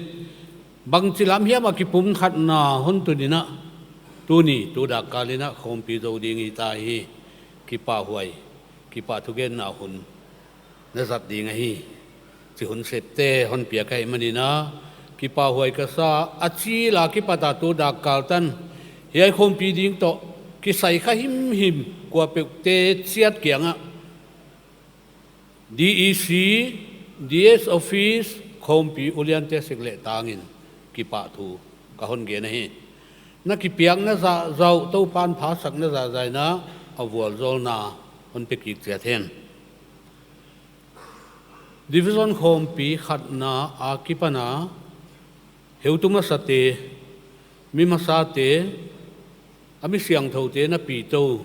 bangchi lam hiam a kipumkhatna hon tun in a, tuni, tu dakkal in a khawmpi zou ding hita hi. Kipahhuai, kipahthugenna hun na zat ding ahi. Chih hun septe hon piak ahihmanin a, kipahhuai ka sa. A chil a kipat a tu dakkal tan hiai khawmpi ding toh kisai kha himhim kuapeuhte chiat kiangah, D E C, D S Office, khawmpi uliante sek leh tangin kipahthu ka hon gen ahi. Na kipiakna zahzah uh, Toupa'n pha sakna zahzah in a, a vualzawlna hon pe kik chiat hen. Division khawmpi khatna a kipan a, heutu masate, mi masate, a mi siangthoute na pitou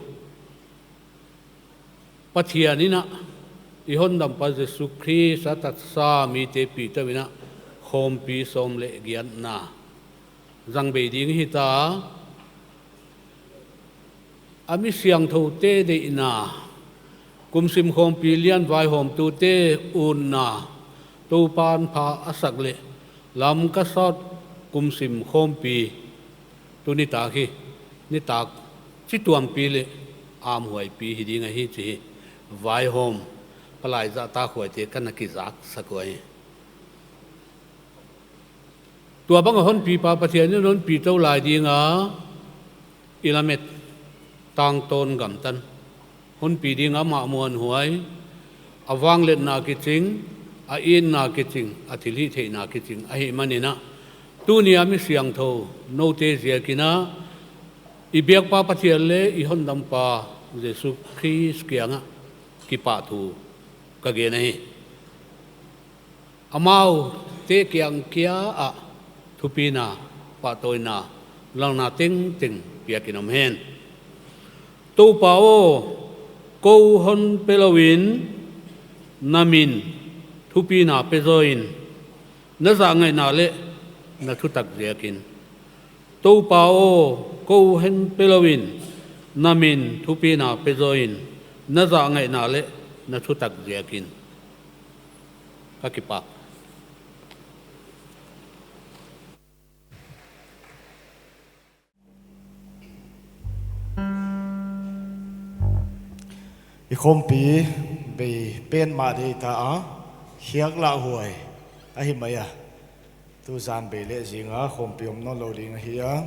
Pathian in a, i Hondampa Jesu Khrist a tatsa mite pitou in a, khawmpi sawm leh giatna zang bei ding hita. A mi siangthoute deihna, kum sim khawmpi lian vaihawmtute utna, Toupa'n pha a sak leh Lamka South kum sim khawmpi, tu nitak hi nitak chituampi leh amhuaipi hi ding ahi chih hi. Vaihawm, palai zahtakhuaite ka na kizaksak uh ahi. Tuabang a honpipa Pathian in honpi tou lai ding a, i lamet tangtawn gamtan honpi ding a, amah muanhuai, a vangliatna kiching, a itna kiching, a thilhihtheihna kiching ahihmanin a, tuni a mi siangthou noute ziakin a, i biakpa Pathian leh i hondampa Jesu Khrist kiangah kipahthu ka gen ahi. Amaute kiang kia ah thupina, pahtawina, lalna tengteng piakin om hen. Toupa aw, kou honpe louin, na min thupina pe zaw in, na zahngaihna leh na thutak ziakin. Toupa aw, kou honpe louin, na min thupina pe zaw in, na zahngaihna leh na thutak ziakin. Ka kipak. I khawmpi bei pen mah deihtak a, khiak lah huai ahi mai a. Tu zan bei leh zing a khawmpi om nawnlou ding ahi a.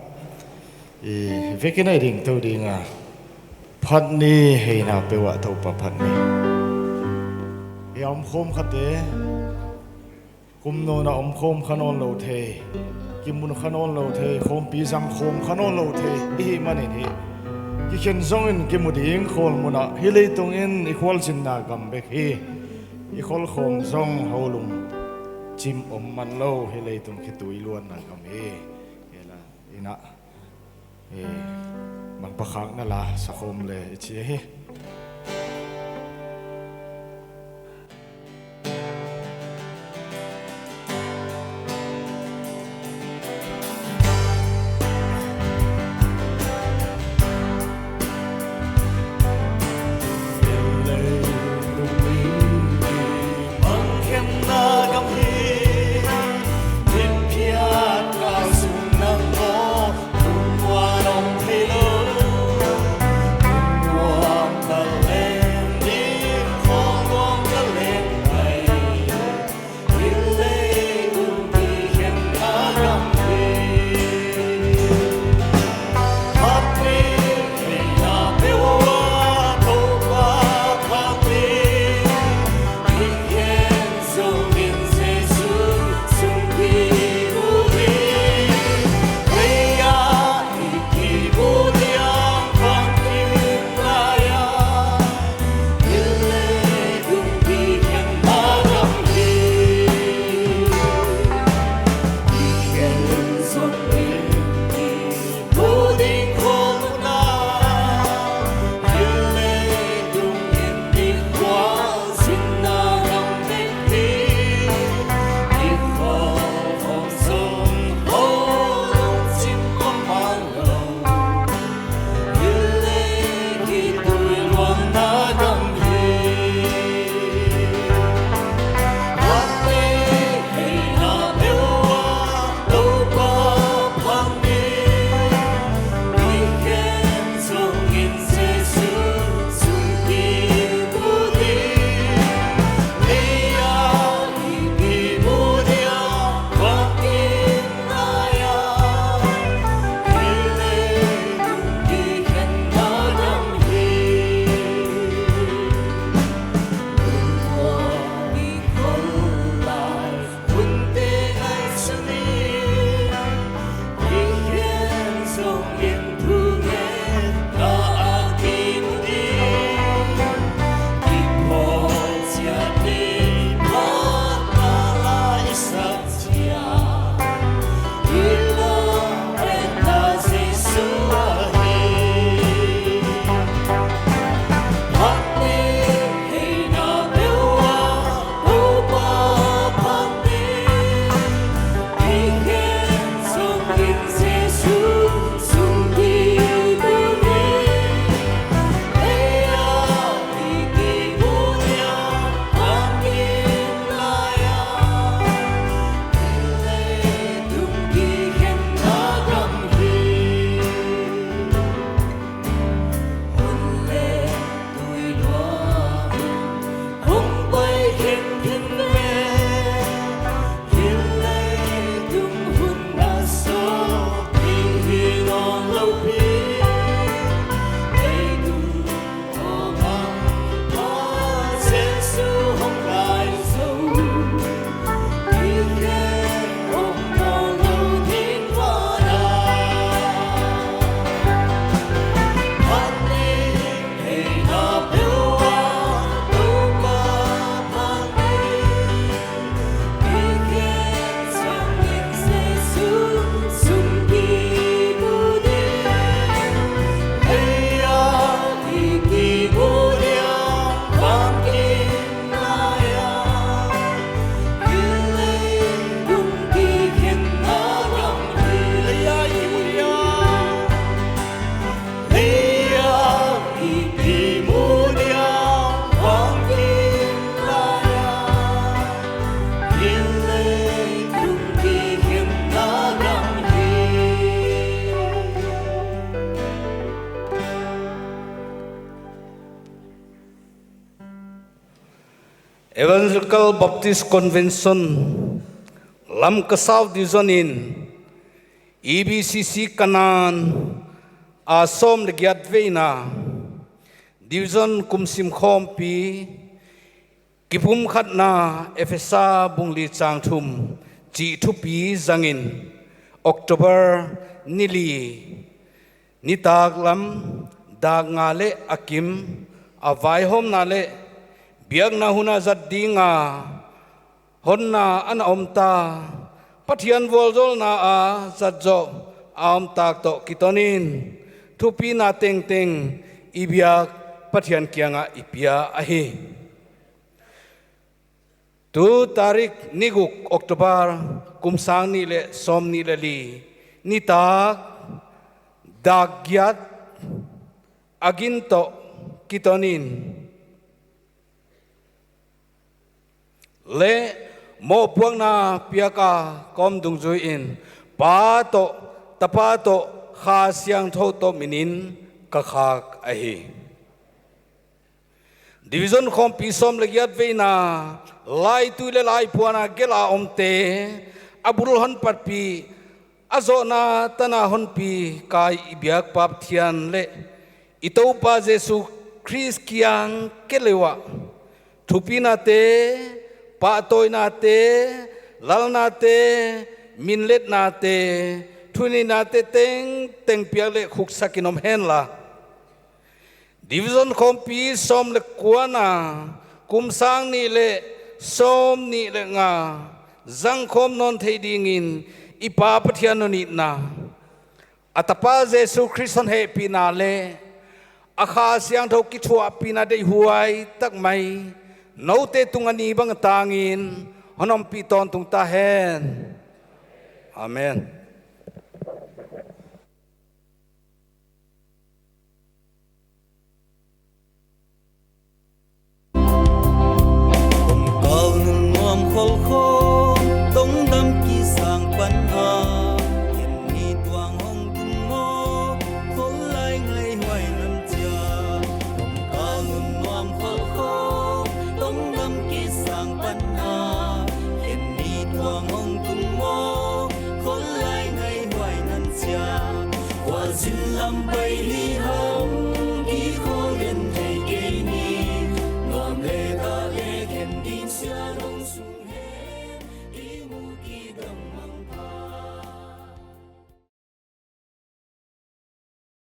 I vekin a i ding tou ding a. Phatni, heina peuh ah Toupa phatni. I omkhawm khate, kum nawn a omkhawm kha nawnlou thei, kimu kha nawnlou thei, khawmpi zang khawm kha nawnlou thei i hihmanin hi, kikhen zongin kimu ding khawl mun ah, hi leitung in i khualzinna gam bek hi. I khawlkhawm zong houlum chim om manlou, hi leitung khitui luanna gam hi. Ela, ina, eh, mangpakhakna la sakhawm le i chi hi. Evangelical Baptist Convention Lamka South Division in E B C C Kanaan a sawm leh giat veina Division kum sim khawmpi kipumkhatna Ephesa bung li chang thum chih thupi zangin October ni li nitaklam dak nga leh a kim a vaihawmna leh biakna hun a zat dinga honna ana om ta, Pathian vualzawlna a zat zoh a om tak toh kitonin thupina tengteng i biak Pathian kiangah i pia ahi. Tu tarik ni guk October kum sang nih leh sawmnih leh li nitak dak giat a gin toh kitonin leh mohpuakna piak a ka om dungzui in Pa toh, Tapa toh, Kha Siangthou toh minin ka khak ahi. Division khawmpi sawm leh giat veina laitui leh laipuan a gelh a omte a bul hon patpih a zohna tana hon pi ka i biak Pa Pathian leh i Toupa Jesu Khrist kiang kei leh uah thupinate, pahtawinate, lalnate, minletnate, thuneihna tengteng piak leh khuksak in om henla. Division khawmpi sawm leh kuana kum sang nih leh sawmnih leh nga zangkhawm nawn theih dingin i Pa Pathian hon itna, a Tapa Jesu Khrist hon hehpihna leh a Kha Siangthou kithuahpihna deihhuai tak mai noute tunga ni bang tangin hon ompih tawntung ta hen. Amen. Kawmkal nun nuam khol khol, tongdam kisang pan a, khen ni tuang hong tung maw, khol lai ngai huai nan chia. Kawmkal nun nuam khol khol, tongdam kisang pan a, khen ni tuang hong tung maw, khol lai ngai huai nan chia. Khualzin lam pai li